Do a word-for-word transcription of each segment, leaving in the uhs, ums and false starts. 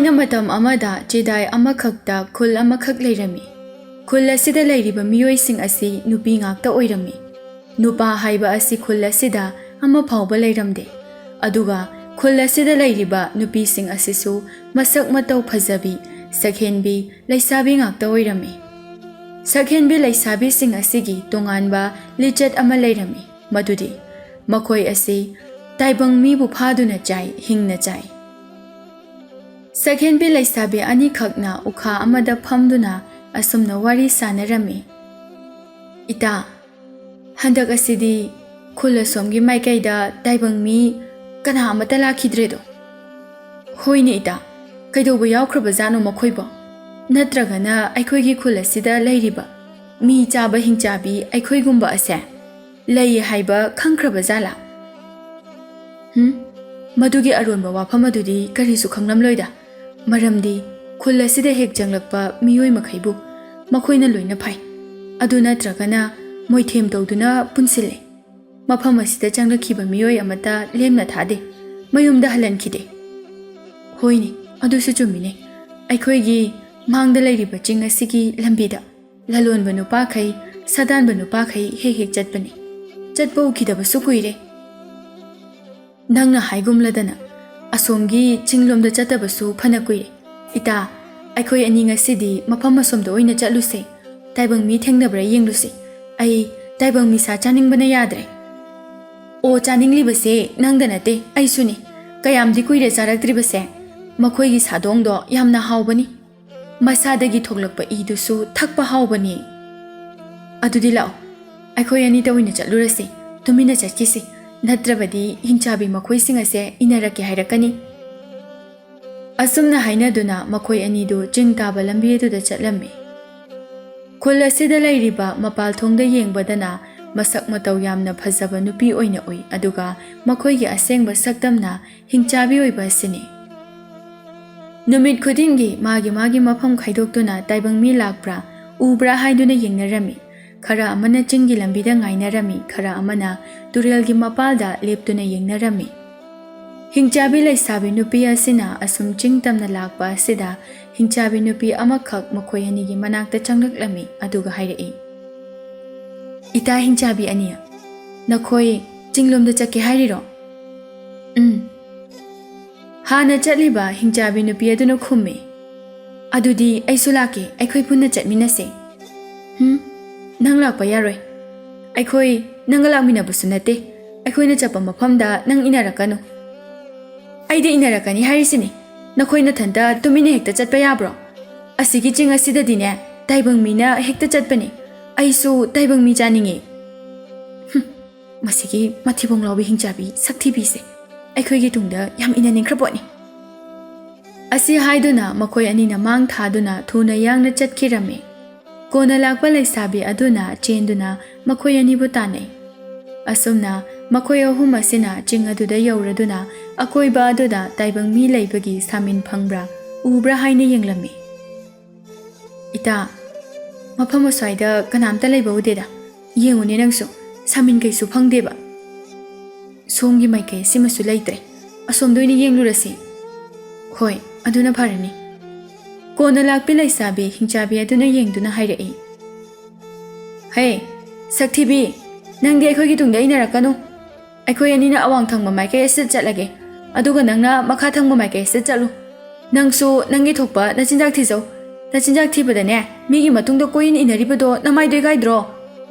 ꯑꯩꯅ ꯃꯇꯝ ꯑꯃꯗ ꯆꯦꯗꯥꯏ ꯑꯃꯈꯛꯇ ꯈꯨꯜ ꯑꯃꯈꯛ ꯂꯩꯔꯝꯃꯤ꯫ ꯈꯨꯜ ꯑꯁꯤꯗ ꯂꯩꯔꯤꯕ ꯃꯤꯑꯣꯏꯁꯤꯡ ꯑꯁꯤ ꯅꯨꯄꯤ ꯉꯥꯛꯇ ꯑꯣꯏꯔꯝꯃꯤ꯫ ꯅꯨꯄꯥ ꯍꯥꯏꯕ ꯑꯁꯤ ꯈꯨꯜ ꯑꯁꯤꯗ ꯑꯃ ꯐꯥꯎꯕ ꯂꯩꯔꯝꯗꯦ꯫ ꯑꯗꯨꯒ ꯈꯨꯜ ꯑꯁꯤꯗ ꯂꯩꯔꯤꯕ ꯅꯨꯄꯤꯁꯤꯡ ꯑꯁꯤꯁꯨ ꯃꯁꯛ ꯃꯇꯧ ꯐꯖꯕꯤ, ꯁꯛꯍꯦꯟꯕꯤ, ꯂꯩꯁꯥꯕꯤ ꯉꯥꯛꯇ ꯑꯣꯏꯔꯝꯃꯤ꯫ ꯁꯛꯍꯦꯟꯕꯤ ꯂꯩꯁꯥꯕꯤꯁꯤꯡ ꯑꯁꯤꯒꯤ ꯇꯣꯉꯥꯟꯕ ꯂꯤꯆꯠ ꯑꯃ ꯂꯩꯔꯝꯃꯤ, ꯃꯗꯨꯗꯤ ꯃꯈꯣꯏ ꯑꯁꯤ ꯇꯥꯏꯕꯪ ꯃꯤꯕꯨ ꯐꯥꯗꯨꯅ ꯆꯥꯏ, ꯍꯤꯡꯅ ꯆꯥꯏ꯫ ꯁꯛꯍꯦꯟꯕꯤ ꯂꯩꯁꯥꯕꯤ ꯑꯅꯤꯈꯛꯅ ꯎꯈꯥ ꯑꯃꯗ ꯐꯝꯗꯨꯅ ꯑꯁꯨꯝꯅ ꯋꯥꯔꯤ ꯁꯥꯟꯅꯔꯝꯃꯤ, "ꯏꯇꯥ, ꯍꯟꯗꯛ ꯑꯁꯤꯗꯤ ꯈꯨꯜ ꯑꯁꯣꯝꯒꯤ ꯃꯥꯏꯀꯩꯗ ꯇꯥꯏꯕꯪ ꯃꯤ ꯀꯅꯥ ꯑꯃꯠꯇ ꯂꯥꯛꯈꯤꯗ꯭ꯔꯦꯗꯣ?" "ꯍꯣꯏꯅꯦ ꯏꯇꯥ, ꯀꯩꯗꯧꯕ ꯌꯥꯎꯈ꯭ꯔꯕꯖꯥꯠꯅꯣ ꯃꯈꯣꯏꯕꯣ? ꯅꯠꯇ꯭ꯔꯒꯅ ꯑꯩꯈꯣꯏꯒꯤ ꯈꯨꯜ ꯑꯁꯤꯗ ꯂꯩꯔꯤꯕ ꯃꯤ ꯆꯥꯕ ꯍꯤꯡꯆꯥꯕꯤ ꯑꯩꯈꯣꯏꯒꯨꯝꯕ ꯑꯁꯦ ꯂꯩ ꯍꯥꯏꯕ ꯈꯪꯈ꯭ꯔꯕ ꯖꯥꯠꯂꯥ?" "ꯍꯨꯝ, ꯃꯗꯨꯒꯤ ꯑꯔꯣꯟꯕ ꯋꯥꯐꯝ ꯑꯗꯨꯗꯤ ꯀꯔꯤꯁꯨ ꯈꯪꯂꯝꯂꯣꯏꯗ꯫ ꯃꯔꯝꯗꯤ ꯈꯨꯜ ꯑꯁꯤꯗ ꯍꯦꯛ ꯆꯪꯂꯛꯄ ꯃꯤꯑꯣꯏ ꯃꯈꯩꯕꯨ ꯃꯈꯣꯏꯅ ꯂꯣꯏꯅ ꯐꯥꯏ꯫ ꯑꯗꯨ ꯅꯠꯇ꯭ꯔꯒꯅ ꯃꯣꯏꯊꯦꯝ ꯇꯧꯗꯨꯅ ꯄꯨꯟꯁꯤꯜꯂꯦ꯫ ꯃꯐꯝ ꯑꯁꯤꯗ ꯆꯪꯂꯛꯈꯤꯕ ꯃꯤꯑꯣꯏ ꯑꯃꯠꯇ ꯂꯦꯝꯅ ꯊꯥꯗꯦ, ꯃꯌꯨꯝꯗ ꯍꯜꯍꯟꯈꯤꯗꯦ꯫ ꯍꯣꯏꯅꯦ, ꯑꯗꯨꯁꯨ ꯆꯨꯝꯃꯤꯅꯦ꯫ ꯑꯩꯈꯣꯏꯒꯤ ꯃꯥꯡꯗ ꯂꯩꯔꯤꯕ ꯆꯤꯡ ꯑꯁꯤꯒꯤ ꯂꯝꯕꯤꯗ ꯂꯂꯣꯟꯕ ꯅꯨꯄꯥꯈꯩ, ꯁꯥꯗꯥꯟꯕ ꯅꯨꯄꯥꯈꯩ ꯍꯦꯛ ꯍꯦꯛ ꯆꯠꯄꯅꯤ꯫ ꯆꯠꯄ ꯎꯈꯤꯗꯕꯁꯨ ꯀꯨꯏꯔꯦ꯫ ꯅꯪꯅ ꯍꯥꯏꯒꯨꯝꯂꯗꯅ ꯑꯁꯣꯝꯒꯤ ꯆꯤꯡꯂꯣꯝꯗ ꯆꯠꯇꯕꯁꯨ ꯐꯅ ꯀꯨꯏꯔꯦ꯫ ꯏꯇꯥ, ꯑꯩꯈꯣꯏ ꯑꯅꯤ ꯉꯁꯤꯗꯤ ꯃꯐꯝ ꯑꯁꯣꯝꯗ ꯑꯣꯏꯅ ꯆꯠꯂꯨꯁꯦ꯫ ꯇꯥꯏꯕꯪ ꯃꯤ ꯊꯦꯡꯅꯕ꯭ꯔꯥ ꯌꯦꯡꯂꯨꯁꯦ꯫ ꯑꯩ ꯇꯥꯏꯕꯪ ꯃꯤ ꯁꯥ ꯆꯥꯅꯤꯡꯕꯅ ꯌꯥꯗ꯭ꯔꯦ꯫ ꯑꯣ, ꯆꯥꯅꯤꯡꯂꯤꯕꯁꯦ ꯅꯪꯗ ꯅꯠꯇꯦ, ꯑꯩꯁꯨꯅꯤ꯫ ꯀꯌꯥꯝꯗꯤ ꯀꯨꯏꯔꯦ ꯆꯥꯔꯛꯇ꯭ꯔꯤꯕꯁꯦ꯫ ꯃꯈꯣꯏꯒꯤ ꯁꯥꯗꯣꯡꯗꯣ ꯌꯥꯝꯅ ꯍꯥꯎꯕꯅꯤ꯫ ꯃꯁꯥꯗꯒꯤ ꯊꯣꯛꯂꯛꯄ ꯏꯗꯨꯁꯨ ꯊꯛꯄ ꯍꯥꯎꯕꯅꯤ꯫ ꯑꯗꯨꯗꯤ ꯂꯥꯛꯑꯣ, ꯑꯩꯈꯣꯏ ꯑꯅꯤꯇ ꯑꯣꯏꯅ ꯆꯠꯂꯨꯔꯁꯤ꯫ ꯇꯨꯃꯤꯟꯅ ꯆꯠꯈꯤꯁꯤ, ꯅꯠꯇ꯭ꯔꯕꯗꯤ ꯍꯤꯡꯆꯥꯕꯤ ꯃꯈꯣꯏꯁꯤꯡ ꯑꯁꯦ ꯏꯟꯅꯔꯛꯀꯦ ꯍꯥꯏꯔꯛꯀꯅꯤ꯫ ꯑꯁꯨꯝꯅ ꯍꯥꯏꯅꯗꯨꯅ ꯃꯈꯣꯏ ꯑꯅꯤꯗꯨ ꯆꯤꯡ ꯇꯥꯕ ꯂꯝꯕꯤ ꯑꯗꯨꯗ ꯆꯠꯂꯝꯃꯤ꯫ ꯈꯨꯜ ꯑꯁꯤꯗ ꯂꯩꯔꯤꯕ ꯃꯄꯥꯜ ꯊꯣꯡꯗ ꯌꯦꯡꯕꯗꯅ ꯃꯁꯛ ꯃꯇꯧ ꯌꯥꯝꯅ ꯐꯖꯕ ꯅꯨꯄꯤ ꯑꯣꯏꯅ ꯎꯏ, ꯑꯗꯨꯒ ꯃꯈꯣꯏꯒꯤ ꯑꯁꯦꯡꯕ ꯁꯛꯇꯝꯅ ꯍꯤꯡꯆꯥꯕꯤ ꯑꯣꯏꯕ ꯑꯁꯤꯅꯤ꯫ ꯅꯨꯃꯤꯠ ꯈꯨꯗꯤꯡꯒꯤ ꯃꯥꯒꯤ ꯃꯥꯒꯤ ꯃꯐꯝ ꯈꯥꯏꯗꯣꯛꯇꯨꯅ ꯇꯥꯏꯕꯪ ꯃꯤ ꯂꯥꯛꯄ꯭ꯔꯥ ꯎꯕ꯭ꯔꯥ ꯍꯥꯏꯗꯨꯅ ꯌꯦꯡꯅꯔꯝꯃꯤ꯫ ꯈꯔ ꯑꯃꯅ ꯆꯤꯡꯒꯤ ꯂꯝꯕꯤꯗ ꯉꯥꯏꯅꯔꯝꯃꯤ, ꯈꯔ ꯑꯃꯅ ꯇꯨꯔꯦꯜꯒꯤ ꯃꯄꯥꯜꯗ ꯂꯦꯞꯇꯨꯅ ꯌꯦꯡꯅꯔꯝꯃꯤ꯫ ꯍꯤꯡꯆꯥꯕꯤ ꯂꯩꯁꯥꯕꯤ ꯅꯨꯄꯤ ꯑꯁꯤꯅ ꯑꯁꯨꯝ ꯆꯤꯡ ꯇꯝꯅ ꯂꯥꯛꯄ ꯑꯁꯤꯗ ꯍꯤꯡꯆꯥꯕꯤ ꯅꯨꯄꯤ ꯑꯃꯈꯛ ꯃꯈꯣꯏ ꯑꯅꯤꯒꯤ ꯃꯅꯥꯛꯇ ꯆꯪꯂꯛꯂꯝꯃꯤ, ꯑꯗꯨꯒ ꯍꯥꯏꯔꯛꯏ, "ꯏꯇꯥ ꯍꯤꯡꯆꯥꯕꯤ ꯑꯅꯤ, ꯅꯈꯣꯏ ꯆꯤꯡꯂꯣꯝꯗ ꯆꯠꯀꯦ ꯍꯥꯏꯔꯤꯔꯣ?" "ꯎꯝ," ꯍꯥꯟꯅ ꯆꯠꯂꯤꯕ ꯍꯤꯡꯆꯥꯕꯤ ꯅꯨꯄꯤ ꯑꯗꯨꯅ ꯈꯨꯝꯃꯤ꯫ "ꯑꯗꯨꯗꯤ ꯑꯩꯁꯨ ꯂꯥꯛꯀꯦ, ꯑꯩꯈꯣꯏ ꯄꯨꯟꯅ ꯆꯠꯃꯤꯟꯅꯁꯦ꯫" "ꯍꯨꯝ, ꯅꯪ ꯂꯥꯛꯄ ꯌꯥꯔꯣꯏ꯫ ꯑꯩꯈꯣꯏ ꯅꯪꯒ ꯂꯥꯛꯃꯤꯟꯅꯕꯁꯨ ꯅꯠꯇꯦ꯫ ꯑꯩꯈꯣꯏꯅ ꯆꯠꯄ ꯃꯐꯝꯗ ꯅꯪ ꯏꯟꯅꯔꯛꯀꯅꯨ꯫" "ꯑꯩꯗꯤ ꯏꯟꯅꯔꯛꯀꯅꯤ ꯍꯥꯏꯔꯤꯁꯤꯅꯤ꯫ ꯅꯈꯣꯏ ꯅꯊꯟꯇ ꯇꯨꯃꯤꯟꯅ ꯍꯦꯛꯇ ꯆꯠꯄ ꯌꯥꯕ꯭ꯔꯣ? ꯑꯁꯤꯒꯤ ꯆꯤꯡ ꯑꯁꯤꯗꯗꯤꯅꯦ, ꯇꯥꯏꯕꯪ ꯃꯤꯅ ꯍꯦꯛꯇ ꯆꯠꯄꯅꯤ꯫ ꯑꯩꯁꯨ ꯇꯥꯏꯕꯪ ꯃꯤ ꯆꯥꯅꯤꯡꯉꯤ꯫" "ꯍꯨꯝ, ꯃꯁꯤꯒꯤ ꯃꯊꯤꯕꯣꯡ ꯂꯥꯎꯕꯤ ꯍꯤꯡꯆꯥꯕꯤ ꯁꯛꯊꯤꯕꯤꯁꯦ ꯑꯩꯈꯣꯏꯒꯤ ꯇꯨꯡꯗ ꯌꯥꯝ ꯏꯟꯅꯅꯤꯡꯈ꯭ꯔ ꯄꯣꯠꯅꯤ꯫" ꯑꯁꯤ ꯍꯥꯏꯗꯨꯅ ꯃꯈꯣꯏ ꯑꯅꯤꯅ ꯃꯥꯡ ꯊꯥꯗꯨꯅ ꯊꯨꯅ ꯌꯥꯡꯅ ꯆꯠꯈꯤꯔꯝꯃꯤ꯫ ꯀꯣꯟꯅ ꯂꯥꯛꯄ ꯂꯩꯁꯥꯕꯤ ꯑꯗꯨꯅ ꯆꯦꯟꯗꯨꯅ ꯃꯈꯣꯏ ꯑꯅꯤꯕꯨ ꯇꯥꯟꯅꯩ꯫ ꯑꯁꯨꯝꯅ ꯃꯈꯣꯏ ꯑꯍꯨꯝ ꯑꯁꯤꯅ ꯆꯤꯡ ꯑꯗꯨꯗ ꯌꯧꯔꯗꯨꯅ ꯑꯀꯣꯏꯕ ꯑꯗꯨꯗ ꯇꯥꯏꯕꯪ ꯃꯤ ꯂꯩꯕꯒꯤ ꯁꯥꯃꯤꯟ ꯐꯪꯕ꯭ꯔꯥ ꯎꯕ꯭ꯔꯥ ꯍꯥꯏꯅ ꯌꯦꯡꯂꯝꯃꯤ꯫ "ꯏꯇꯥ, ꯃꯐꯝ ꯑꯁ꯭ꯋꯥꯏꯗ ꯀꯅꯥꯝꯇ ꯂꯩꯕ ꯎꯗꯦꯗ꯫ ꯌꯦꯡꯉꯨꯅꯦ ꯅꯪꯁꯨ, ꯁꯥꯃꯤꯟ ꯀꯩꯁꯨ ꯐꯪꯗꯦꯕ꯫ ꯁꯣꯝꯒꯤ ꯃꯥꯏꯀꯩ ꯑꯁꯤꯃꯁꯨ ꯂꯩꯇ꯭ꯔꯦ꯫ ꯑꯁꯣꯝꯗ ꯑꯣꯏꯅ ꯌꯦꯡꯂꯨꯔꯁꯤ꯫" "ꯍꯣꯏ, ꯑꯗꯨꯅ ꯐꯔꯅꯤ꯫" ꯀꯣꯟꯅ ꯂꯥꯛꯄꯤ ꯂꯩꯁꯥꯕꯤ ꯍꯤꯡꯆꯥꯕꯤ ꯑꯗꯨꯅ ꯌꯦꯡꯗꯨꯅ ꯍꯥꯏꯔꯛꯏ, "ꯍꯦ, ꯁꯛꯊꯤꯕꯤ, ꯅꯪꯗꯤ ꯑꯩꯈꯣꯏꯒꯤ ꯇꯨꯡꯗ ꯏꯟꯅꯔꯛꯀꯅꯨ꯫ ꯑꯩꯈꯣꯏ ꯑꯅꯤꯅ ꯑꯋꯥꯡ ꯊꯪꯕ ꯃꯥꯏꯀꯩ ꯑꯁꯤꯗ ꯆꯠꯂꯒꯦ, ꯑꯗꯨꯒ ꯅꯪꯅ ꯃꯈꯥ ꯊꯪꯕ ꯃꯥꯏꯀꯩ ꯑꯁꯤꯗ ꯆꯠꯂꯨ꯫ ꯅꯪꯁꯨ ꯅꯪꯒꯤ ꯊꯣꯛꯄ ꯅꯆꯤꯟꯖꯥꯛ ꯊꯤꯖꯧ꯫ ꯅꯆꯤꯟꯖꯥꯛ ꯊꯤꯕꯗꯅꯦ, ꯃꯤꯒꯤ ꯃꯇꯨꯡꯗ ꯀꯣꯏꯏꯟ ꯏꯟꯅꯔꯤꯕꯗꯣ ꯅꯃꯥꯏꯗꯣ ꯏꯀꯥꯏꯗ꯭ꯔꯣ?"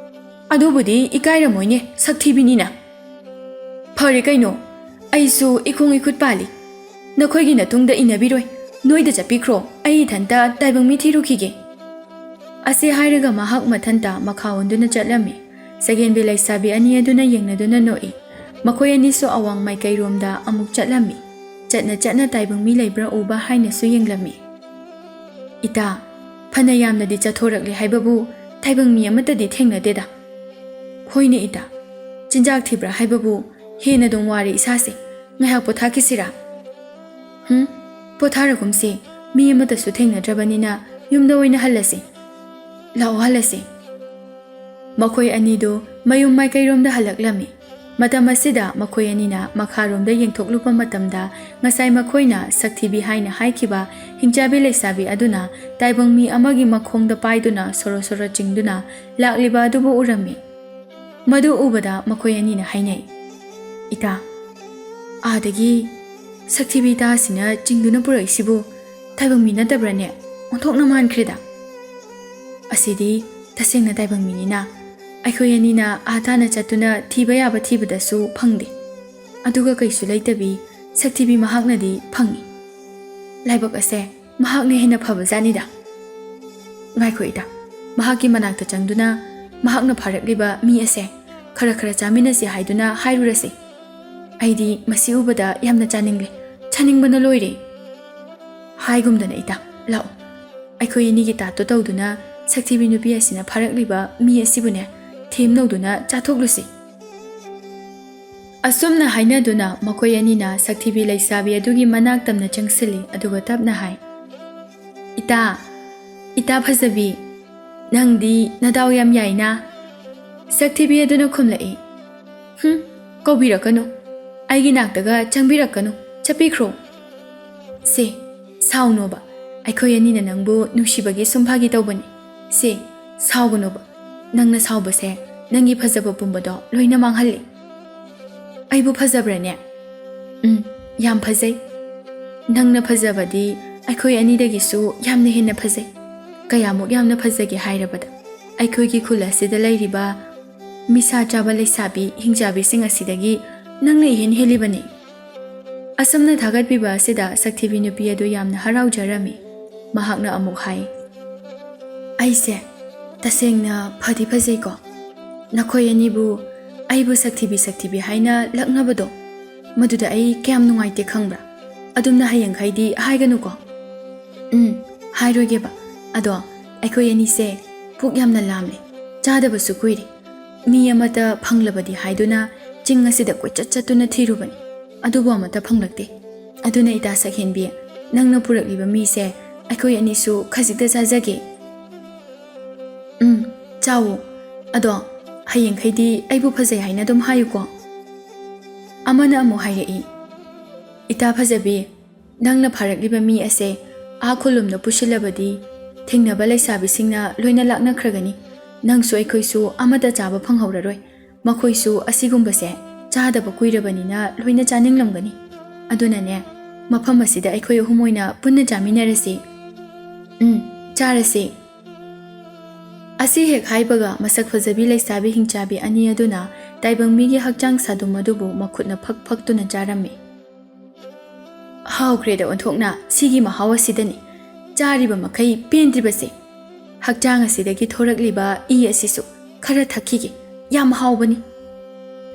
"ꯑꯗꯨꯕꯨꯗꯤ ꯏꯀꯥꯏꯔꯝꯃꯣꯏꯅꯦ, ꯁꯛꯊꯤꯕꯤꯅꯤꯅ꯫" "ꯐꯔꯦ ꯀꯩꯅꯣ, ꯑꯩꯁꯨ ꯏꯈꯣꯡ ꯏꯈꯨꯠ ꯄꯥꯜꯂꯤ꯫ ꯅꯈꯣꯏꯒꯤ ꯅꯇꯨꯡꯗ ꯏꯟꯅꯕꯤꯔꯣꯏ, ꯅꯣꯏꯗ ꯆꯠꯄꯤꯈ꯭ꯔꯣ, ꯑꯩ ꯏꯊꯟꯇ ꯇꯥꯏꯕꯪ ꯃꯤ ꯊꯤꯔꯨꯈꯤꯒꯦ꯫" ꯑꯁꯤ ꯍꯥꯏꯔꯒ ꯃꯍꯥꯛ ꯃꯊꯟꯇ ꯃꯈꯥ ꯑꯣꯟꯗꯨꯅ ꯆꯠꯂꯝꯃꯤ꯫ ꯁꯒꯦꯟꯕꯤ ꯂꯩꯁꯥꯕꯤ ꯑꯅꯤ ꯑꯗꯨꯅ ꯌꯦꯡꯅꯗꯨꯅ ꯅꯣꯛꯏ꯫ ꯃꯈꯣꯏ ꯑꯅꯤꯁꯨ ꯑꯋꯥꯡ ꯃꯥꯏꯀꯩꯔꯣꯝꯗ ꯑꯃꯨꯛ ꯆꯠꯂꯝꯃꯤ꯫ ꯆꯠꯅ ꯆꯠꯅ ꯇꯥꯏꯕꯪ ꯃꯤ ꯂꯩꯕ꯭ꯔꯥ ꯎꯕ ꯍꯥꯏꯅꯁꯨ ꯌꯦꯡꯂꯝꯃꯤ꯫ "ꯏꯇꯥ, ꯐꯅ ꯌꯥꯝꯅꯗꯤ ꯆꯠꯊꯣꯔꯛꯂꯦ ꯍꯥꯏꯕꯕꯨ ꯇꯥꯏꯕꯪ ꯃꯤ ꯑꯃꯠꯇꯗꯤ ꯊꯦꯡꯅꯗꯦꯗ꯫" "ꯍꯣꯏꯅꯦ ꯏꯇꯥ, ꯆꯤꯟꯖꯥꯛ ꯊꯤꯕ꯭ꯔꯥ ꯍꯥꯏꯕꯕꯨ ꯍꯦꯟꯅ ꯑꯗꯨꯝ ꯋꯥꯔꯦ ꯏꯁꯥꯁꯦ꯫ ꯉꯥꯏꯍꯥꯛ ꯄꯣꯊꯥꯈꯤꯁꯤꯔꯥ?" "ꯍꯨꯝ, ꯄꯣꯊꯥꯔꯒꯨꯝꯁꯤ, ꯃꯤ ꯑꯃꯠꯇꯁꯨ ꯊꯦꯡꯅꯗ꯭ꯔꯕꯅꯤꯅ ꯌꯨꯝꯗ ꯑꯣꯏꯅ ꯍꯜꯂꯁꯤ꯫ ꯂꯥꯛꯑꯣ ꯍꯜꯂꯁꯤ꯫" ꯃꯈꯣꯏ ꯑꯅꯤꯗꯨ ꯃꯌꯨꯝ ꯃꯥꯏꯀꯩꯔꯣꯝꯗ ꯍꯜꯂꯛꯂꯝꯃꯤ꯫ ꯃꯇꯝ ꯑꯁꯤꯗ ꯃꯈꯣꯏ ꯑꯅꯤꯅ ꯃꯈꯥꯔꯣꯝꯗ ꯌꯦꯡꯊꯣꯛꯂꯨꯕ ꯃꯇꯝꯗ, ꯉꯁꯥꯏ ꯃꯈꯣꯏꯅ ꯁꯛꯊꯤꯕꯤ ꯍꯥꯏꯅ ꯍꯥꯏꯈꯤꯕ ꯍꯤꯡꯆꯥꯕꯤ ꯂꯩꯁꯥꯕꯤ ꯑꯗꯨꯅ ꯇꯥꯏꯕꯪ ꯃꯤ ꯑꯃꯒꯤ ꯃꯈꯣꯡꯗ ꯄꯥꯏꯗꯨꯅ ꯁꯣꯔꯣ ꯁꯣꯔꯣ ꯆꯤꯡꯗꯨꯅ ꯂꯥꯛꯂꯤꯕ ꯑꯗꯨꯕꯨ ꯎꯔꯝꯃꯤ꯫ ꯃꯗꯨ ꯎꯕꯗ ꯃꯈꯣꯏ ꯑꯅꯤꯅ ꯍꯥꯏꯅꯩ, "ꯏꯇꯥ, ꯑꯥꯗꯒꯤ ꯁꯛꯊꯤꯕꯤ ꯏꯇꯥ ꯑꯁꯤꯅ ꯆꯤꯡꯗꯨꯅ ꯄꯨꯔꯛꯏꯁꯤꯕꯨ ꯇꯥꯏꯕꯪ ꯃꯤ ꯅꯠꯇꯕ꯭ꯔꯥꯅꯦ? ꯑꯣꯟꯊꯣꯛꯅ ꯃꯥꯟꯈ꯭ꯔꯦꯗ꯫ ꯑꯁꯤꯗꯤ ꯇꯁꯦꯡꯅ ꯇꯥꯏꯕꯪ ꯃꯤꯅꯤꯅ ꯑꯩꯈꯣꯏ ꯑꯅꯤꯅ ꯑꯥ ꯇꯥꯅ ꯆꯠꯇꯨꯅ ꯊꯤꯕ ꯌꯥꯕ ꯊꯤꯕꯗꯁꯨ ꯐꯪꯗꯦ꯫ ꯑꯗꯨꯒ ꯀꯩꯁꯨ ꯂꯩꯇꯕꯤ ꯁꯛꯊꯤꯕꯤ ꯃꯍꯥꯛꯅꯗꯤ ꯐꯪꯏ꯫ ꯂꯥꯏꯕꯛ ꯑꯁꯦ ꯃꯍꯥꯛꯅ ꯍꯦꯟꯅ ꯐꯕ ꯖꯥꯠꯅꯤꯗ꯫ ꯉꯥꯏꯈꯣ ꯏꯇꯥ, ꯃꯍꯥꯛꯀꯤ ꯃꯅꯥꯛꯇ ꯆꯪꯗꯨꯅ ꯃꯍꯥꯛꯅ ꯐꯥꯔꯛꯂꯤꯕ ꯃꯤ ꯑꯁꯦ ꯈꯔ ꯈꯔ ꯆꯥꯃꯤꯟꯅꯁꯤ ꯍꯥꯏꯗꯨꯅ ꯍꯥꯏꯔꯨꯔꯁꯤ꯫ ꯑꯩꯗꯤ ꯃꯁꯤ ꯎꯕꯗ ꯌꯥꯝꯅ ꯆꯥꯅꯤꯡꯂꯦ, ꯆꯥꯅꯤꯡꯕꯅ ꯂꯣꯏꯔꯦ꯫ ꯍꯥꯏꯒꯨꯝꯗꯅ ꯏꯇꯥ, ꯂꯥꯛꯑꯣ꯫ ꯑꯩꯈꯣꯏ ꯑꯅꯤꯒꯤ ꯇꯥꯠꯇꯣ ꯇꯧꯗꯨꯅ ꯁꯛꯊꯤꯕꯤ ꯅꯨꯄꯤ ꯑꯁꯤꯅ ꯐꯥꯔꯛꯂꯤꯕ ꯃꯤ ꯑꯁꯤꯕꯨꯅꯦ ꯊꯦꯝꯅꯧꯗꯨꯅ ꯆꯥꯊꯣꯛꯂꯨꯁꯤ꯫ ꯑꯁꯨꯝꯅ ꯍꯥꯏꯅꯗꯨꯅ ꯃꯈꯣꯏ ꯑꯅꯤꯅ ꯁꯛꯊꯤꯕꯤ ꯂꯩꯁꯥꯕꯤ ꯑꯗꯨꯒꯤ ꯃꯅꯥꯛ ꯇꯝꯅ ꯆꯪꯁꯤꯜꯂꯤ, ꯑꯗꯨꯒ ꯇꯞꯅ ꯍꯥꯏ, "ꯏꯇꯥ, ꯏꯇꯥ ꯐꯖꯕꯤ, ꯅꯪꯗꯤ ꯅꯗꯥꯎ ꯌꯥꯝ ꯌꯥꯏꯅ?" ꯁꯛꯊꯤꯕꯤ ꯑꯗꯨꯅ ꯈꯨꯝꯂꯛꯏ, "ꯍꯨꯝ, ꯀꯧꯕꯤꯔꯛꯀꯅꯨ, ꯑꯩꯒꯤ ꯅꯥꯛꯇꯒ ꯆꯪꯕꯤꯔꯛꯀꯅꯨ, ꯆꯠꯄꯤꯈ꯭ꯔꯣ꯫ ꯁꯦ, ꯁꯥꯎꯅꯣꯕ, ꯑꯩꯈꯣꯏ ꯑꯅꯤꯅ ꯅꯪꯕꯨ ꯅꯨꯡꯁꯤꯕꯒꯤ ꯁꯨꯝ ꯐꯥꯒꯤ ꯇꯧꯕꯅꯤ꯫ ꯁꯦ, ꯁꯥꯎꯒꯅꯣꯕ, ꯅꯪꯅ ꯁꯥꯎꯕꯁꯦ ꯅꯪꯒꯤ ꯐꯖꯕ ꯄꯨꯝꯕꯗꯣ ꯂꯣꯏꯅ ꯃꯥꯡꯍꯜꯂꯤ꯫ ꯑꯩꯕꯨ ꯐꯖꯕ꯭ꯔꯥꯅꯦ? ꯎꯝ, ꯌꯥꯝ ꯐꯖꯩ꯫ ꯅꯪꯅ ꯐꯖꯕꯗꯤ ꯑꯩꯈꯣꯏ ꯑꯅꯤꯗꯒꯤꯁꯨ ꯌꯥꯝꯅ ꯍꯦꯟꯅ ꯐꯖꯩ꯫ ꯀꯌꯥꯃꯨꯛ ꯌꯥꯝꯅ ꯐꯖꯒꯦ ꯍꯥꯏꯔꯕꯗ, ꯑꯩꯈꯣꯏꯒꯤ ꯈꯨꯜ ꯑꯁꯤꯗ ꯂꯩꯔꯤꯕ ꯃꯤꯁꯥ ꯆꯥꯕ ꯂꯩꯁꯥꯕꯤ ꯍꯤꯡꯆꯥꯕꯤꯁꯤꯡ ꯑꯁꯤꯗꯒꯤ ꯅꯪꯅ ꯏꯍꯦꯟ ꯍꯦꯜꯂꯤꯕꯅꯤ꯫" ꯑꯁꯨꯝꯅ ꯊꯥꯒꯠꯄꯤꯕ ꯑꯁꯤꯗ ꯁꯛꯊꯤꯕꯤ ꯅꯨꯄꯤ ꯑꯗꯨ ꯌꯥꯝꯅ ꯍꯔꯥꯎꯖꯔꯝꯃꯤ꯫ ꯃꯍꯥꯛꯅ ꯑꯃꯨꯛ ꯍꯥꯏ, "ꯑꯩꯁꯦ ꯇꯁꯦꯡꯅ ꯐꯗꯤ ꯐꯖꯩꯀꯣ꯫ ꯅꯈꯣꯏ ꯑꯅꯤꯕꯨ ꯑꯩꯕꯨ ꯁꯛꯊꯤꯕꯤ ꯁꯛꯊꯤꯕꯤ ꯍꯥꯏꯅ ꯂꯛꯅꯕꯗꯣ, ꯃꯗꯨꯗ ꯑꯩ ꯀꯌꯥꯝ ꯅꯨꯡꯉꯥꯏꯇꯦ ꯈꯪꯕ꯭ꯔꯥ? ꯑꯗꯨꯝꯅ ꯍꯌꯦꯡꯈꯩꯗꯤ ꯍꯥꯏꯒꯅꯨꯀꯣ꯫" "ꯎꯝ, ꯍꯥꯏꯔꯣꯏꯒꯦꯕ꯫ ꯑꯗꯣ ꯑꯩꯈꯣꯏ ꯑꯅꯤꯁꯦ ꯄꯨꯛ ꯌꯥꯝꯅ ꯂꯥꯝꯂꯦ, ꯆꯥꯗꯕꯁꯨ ꯀꯨꯏꯔꯦ꯫ ꯃꯤ ꯑꯃꯠꯇ ꯐꯪꯂꯕꯗꯤ ꯍꯥꯏꯗꯨꯅ ꯆꯤꯡ ꯑꯁꯤꯗ ꯀꯣꯏꯆꯠ ꯆꯠꯇꯨꯅ ꯊꯤꯔꯨꯕꯅꯤ, ꯑꯗꯨꯕꯨ ꯑꯃꯠꯇ ꯐꯪꯂꯛꯇꯦ꯫ ꯑꯗꯨꯅ ꯏꯇꯥ ꯁꯛꯍꯦꯟꯕꯤ, ꯅꯪꯅ ꯄꯨꯔꯛꯂꯤꯕ ꯃꯤꯁꯦ ꯑꯩꯈꯣꯏ ꯑꯅꯤꯁꯨ ꯈꯖꯤꯛꯇ ꯆꯥꯖꯒꯦ꯫" "ꯎꯝ, ꯆꯥꯎꯋꯣ꯫ ꯑꯗꯣ ꯍꯌꯦꯡꯈꯩꯗꯤ ꯑꯩꯕꯨ ꯐꯖꯩ ꯍꯥꯏꯅ ꯑꯗꯨꯝ ꯍꯥꯏꯌꯨꯀꯣ꯫" ꯑꯃꯅ ꯑꯃꯨꯛ ꯍꯥꯏꯔꯛꯏ, "ꯏꯇꯥ ꯐꯖꯕꯤ, ꯅꯪꯅ ꯐꯥꯔꯛꯂꯤꯕ ꯃꯤ ꯑꯁꯦ ꯑꯥ ꯈꯨꯜꯂꯣꯝꯗ ꯄꯨꯁꯤꯜꯂꯕꯗꯤ ꯊꯦꯡꯅꯕ ꯂꯩꯁꯥꯕꯤꯁꯤꯡꯅ ꯂꯣꯏꯅ ꯂꯥꯛꯅꯈ꯭ꯔꯒꯅꯤ꯫ ꯅꯪꯁꯨ ꯑꯩꯈꯣꯏꯁꯨ ꯑꯃꯠꯇ ꯆꯥꯕ ꯐꯪꯍꯧꯔꯔꯣꯏ꯫ ꯃꯈꯣꯏꯁꯨ ꯑꯁꯤꯒꯨꯝꯕꯁꯦ ꯆꯥꯗꯕ ꯀꯨꯏꯔꯕꯅꯤꯅ ꯂꯣꯏꯅ ꯆꯥꯅꯤꯡꯂꯝꯒꯅꯤ꯫ ꯑꯗꯨꯅꯅꯦ, ꯃꯐꯝ ꯑꯁꯤꯗ ꯑꯩꯈꯣꯏ ꯑꯍꯨꯝ ꯑꯣꯏꯅ ꯄꯨꯟꯅ ꯆꯥꯃꯤꯟꯅꯔꯁꯤ꯫" "ꯎꯝ, ꯆꯥꯔꯁꯤ꯫" ꯑꯁꯤ ꯍꯦꯛ ꯍꯥꯏꯕꯒ ꯃꯁꯛ ꯐꯖꯕꯤ ꯂꯩꯁꯥꯕꯤ ꯍꯤꯡꯆꯥꯕꯤ ꯑꯅꯤ ꯑꯗꯨꯅ ꯇꯥꯏꯕꯪ ꯃꯤꯒꯤ ꯍꯛꯆꯥꯡ ꯁꯥꯗꯨꯝ ꯑꯗꯨꯕꯨ ꯃꯈꯨꯠꯅ ꯐꯛ ꯐꯛꯇꯨꯅ ꯆꯥꯔꯝꯃꯤ꯫ "ꯍꯥꯎꯈ꯭ꯔꯦꯗ ꯑꯣꯟꯊꯣꯛꯅ, ꯁꯤꯒꯤ ꯃꯍꯥꯎ ꯑꯁꯤꯗꯅꯤ ꯆꯥꯔꯤꯕ ꯃꯈꯩ ꯄꯦꯟꯗ꯭ꯔꯤꯕꯁꯦ꯫ ꯍꯛꯆꯥꯡ ꯑꯁꯤꯗꯒꯤ ꯊꯣꯔꯛꯂꯤꯕ ꯏ ꯑꯁꯤꯁꯨ ꯈꯔ ꯊꯛꯈꯤꯒꯦ, ꯌꯥꯝ ꯍꯥꯎꯕꯅꯤ꯫"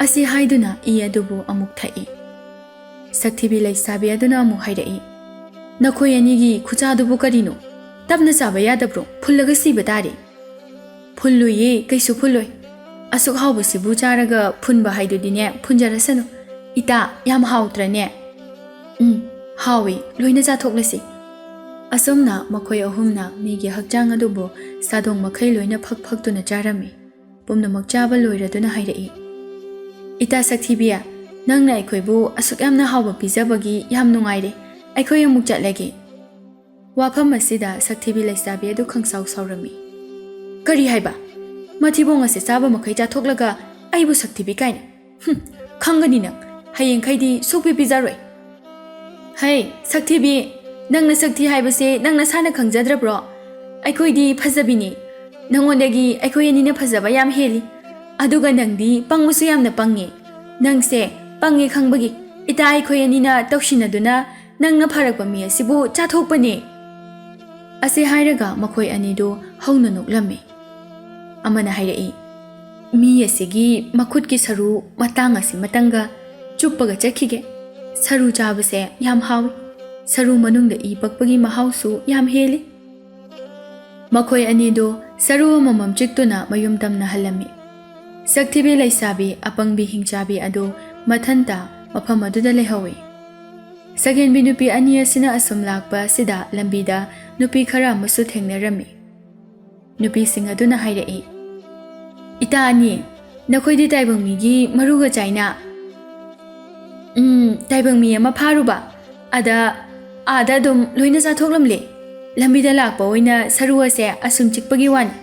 ꯑꯁꯤ ꯍꯥꯏꯗꯨꯅ ꯏ ꯑꯗꯨꯕꯨ ꯑꯃꯨꯛ ꯊꯛꯏ꯫ ꯁꯛꯊꯤꯕꯤ ꯂꯩꯁꯥꯕꯤ ꯑꯗꯨꯅ ꯑꯃꯨꯛ ꯍꯥꯏꯔꯛꯏ, "ꯅꯈꯣꯏ ꯑꯅꯤꯒꯤ ꯈꯨꯆꯥꯗꯨꯕꯨ ꯀꯔꯤꯅꯣ? ꯇꯞꯅ ꯆꯥꯕ ꯌꯥꯗꯕ꯭ꯔꯣ? ꯐꯨꯜꯂꯒ ꯁꯤꯕ ꯇꯥꯔꯦ꯫" "ꯐꯨꯜꯂꯣꯏꯌꯦ, ꯀꯩꯁꯨ ꯐꯨꯜꯂꯣꯏ꯫ ꯑꯁꯨꯛ ꯍꯥꯎꯕꯁꯤꯕꯨ ꯆꯥꯔꯒ ꯐꯨꯟꯕ ꯍꯥꯏꯗꯨꯗꯤꯅꯦ, ꯐꯨꯟꯖꯔꯁꯅꯨ꯫ ꯏꯇꯥ, ꯌꯥꯝ ꯍꯥꯎꯇ꯭ꯔꯅꯦ?" "ꯎꯝ, ꯍꯥꯎꯏ, ꯂꯣꯏꯅ ꯆꯥꯊꯣꯛꯂꯁꯤ꯫" ꯑꯁꯨꯝꯅ ꯃꯈꯣꯏ ꯑꯍꯨꯝꯅ ꯃꯤꯒꯤ ꯍꯛꯆꯥꯡ ꯑꯗꯨꯕꯨ ꯁꯥꯗꯣꯡ ꯃꯈꯩ ꯂꯣꯏꯅ ꯐꯛ ꯐꯛꯇꯨꯅ ꯆꯥꯔꯝꯃꯤ꯫ ꯄꯨꯝꯅꯃꯛ ꯆꯥꯕ ꯂꯣꯏꯔꯗꯨꯅ ꯍꯥꯏꯔꯛꯏ, "ꯏꯇꯥ ꯁꯛꯊꯤꯕꯤ, ꯅꯪꯅ ꯑꯩꯈꯣꯏꯕꯨ ꯑꯁꯨꯛ ꯌꯥꯝꯅ ꯍꯥꯎꯕ ꯄꯤꯖꯕꯒꯤ ꯌꯥꯝ ꯅꯨꯡꯉꯥꯏꯔꯦ꯫ ꯑꯩꯈꯣꯏ ꯑꯃꯨꯛ ꯆꯠꯂꯒꯦ꯫" ꯋꯥꯐꯝ ꯑꯁꯤꯗ ꯁꯛꯊꯤꯕꯤ ꯂꯩꯁꯥꯕꯤ ꯑꯗꯨ ꯈꯪꯁꯥꯎ ꯁꯥꯎꯔꯝꯃꯤ꯫ "ꯀꯔꯤ ꯍꯥꯏꯕ? ꯃꯊꯤꯕꯣꯡ ꯑꯁꯤ ꯆꯥꯕ ꯃꯈꯩ ꯆꯥꯊꯣꯛꯂꯒ ꯑꯩꯕꯨ ꯁꯛꯊꯤꯕꯤ ꯀꯥꯏꯅ? ꯍꯨꯝ, ꯈꯪꯒꯅꯤ ꯅꯪ꯫ ꯍꯌꯦꯡꯈꯩꯗꯤ ꯁꯨꯛꯄꯤ ꯄꯤꯖꯔꯣꯏ꯫" "ꯍꯩ, ꯁꯛꯊꯤꯕꯤ, ꯅꯪ ꯅꯁꯛ ꯊꯤ ꯍꯥꯏꯕꯁꯦ ꯅꯪ ꯅꯁꯥꯅ ꯈꯪꯖꯗ꯭ꯔꯕ꯭ꯔꯣ? ꯑꯩꯈꯣꯏꯗꯤ ꯐꯖꯕꯤꯅꯤ꯫ ꯅꯉꯣꯟꯗꯒꯤ ꯑꯩꯈꯣꯏ ꯑꯅꯤꯅ ꯐꯖꯕ ꯌꯥꯝ ꯍꯦꯜꯂꯤ꯫ ꯑꯗꯨꯒ ꯅꯪꯗꯤ ꯄꯪꯕꯁꯨ ꯌꯥꯝꯅ ꯄꯪꯉꯦ꯫ ꯅꯪꯁꯦ ꯄꯪꯉꯦ ꯈꯪꯕꯒꯤ ꯏꯇꯥ ꯑꯩꯈꯣꯏ ꯑꯅꯤꯅ ꯇꯧꯁꯤꯟꯅꯗꯨꯅ ꯅꯪꯅ ꯐꯥꯔꯛꯄ ꯃꯤ ꯑꯁꯤꯕꯨ ꯆꯥꯊꯣꯛꯄꯅꯦ꯫" ꯑꯁꯤ ꯍꯥꯏꯔꯒ ꯃꯈꯣꯏ ꯑꯅꯤꯗꯨ ꯍꯧꯅ ꯅꯣꯛꯂꯝꯃꯤ꯫ ꯑꯃꯅ ꯍꯥꯏꯔꯛꯏ, "ꯃꯤ ꯑꯁꯤꯒꯤ ꯃꯈꯨꯠꯀꯤ ꯁꯔꯨ ꯃꯇꯥꯡ ꯑꯁꯤ ꯃꯇꯪꯒ ꯆꯨꯞꯄꯒ ꯆꯠꯈꯤꯒꯦ꯫ ꯁꯔꯨ ꯆꯥꯕꯁꯦ ꯌꯥꯝ ꯍꯥꯎꯏ꯫ ꯁꯔꯨ ꯃꯅꯨꯡꯗ ꯏ ꯄꯛꯄꯒꯤ ꯃꯍꯥꯎꯁꯨ ꯌꯥꯝ ꯍꯦꯜꯂꯤ꯫" ꯃꯈꯣꯏ ꯑꯅꯤꯗꯨ ꯁꯔꯨ ꯑꯃꯃꯝ ꯆꯤꯛꯇꯨꯅ ꯃꯌꯨꯝ ꯇꯝꯅ ꯍꯜꯂꯝꯃꯤ꯫ ꯁꯛꯊꯤꯕꯤ ꯂꯩꯁꯥꯕꯤ ꯑꯄꯪꯕꯤ ꯍꯤꯡꯆꯥꯕꯤ ꯑꯗꯨ ꯃꯊꯟꯇ ꯃꯐꯝ ꯑꯗꯨꯗ ꯂꯩꯍꯧꯏ꯫ ꯁꯛꯍꯦꯟꯕꯤ ꯅꯨꯄꯤ ꯑꯅꯤ ꯑꯁꯤꯅ ꯑꯁꯨꯝ ꯂꯥꯛꯄ ꯑꯁꯤꯗ ꯂꯝꯕꯤꯗ ꯅꯨꯄꯤ ꯈꯔ ꯑꯃꯁꯨ ꯊꯦꯡꯅꯔꯝꯃꯤ꯫ ꯅꯨꯄꯤꯁꯤꯡ ꯑꯗꯨꯅ ꯍꯥꯏꯔꯛꯏ, "ꯏꯇꯥ ꯑꯅꯤ, ꯅꯈꯣꯏꯗꯤ ꯇꯥꯏꯕꯪ ꯃꯤꯒꯤ ꯃꯔꯨꯒ ꯆꯥꯏꯅ?" ꯎꯝ, ꯇꯥꯏꯕꯪ ꯃꯤ ꯑꯃ ꯐꯥꯔꯨꯕ꯫ ꯑꯗ, ꯑꯥꯗ ꯑꯗꯨꯝ ꯂꯣꯏꯅ ꯆꯥꯊꯣꯛꯂꯝꯂꯦ꯫ ꯂꯝꯕꯤꯗ ꯂꯥꯛꯄ ꯑꯣꯏꯅ ꯁꯔꯨ ꯑꯁꯦ ꯑꯁꯨꯝ ꯆꯤꯛꯄꯒꯤ ꯋꯥꯅꯤ꯫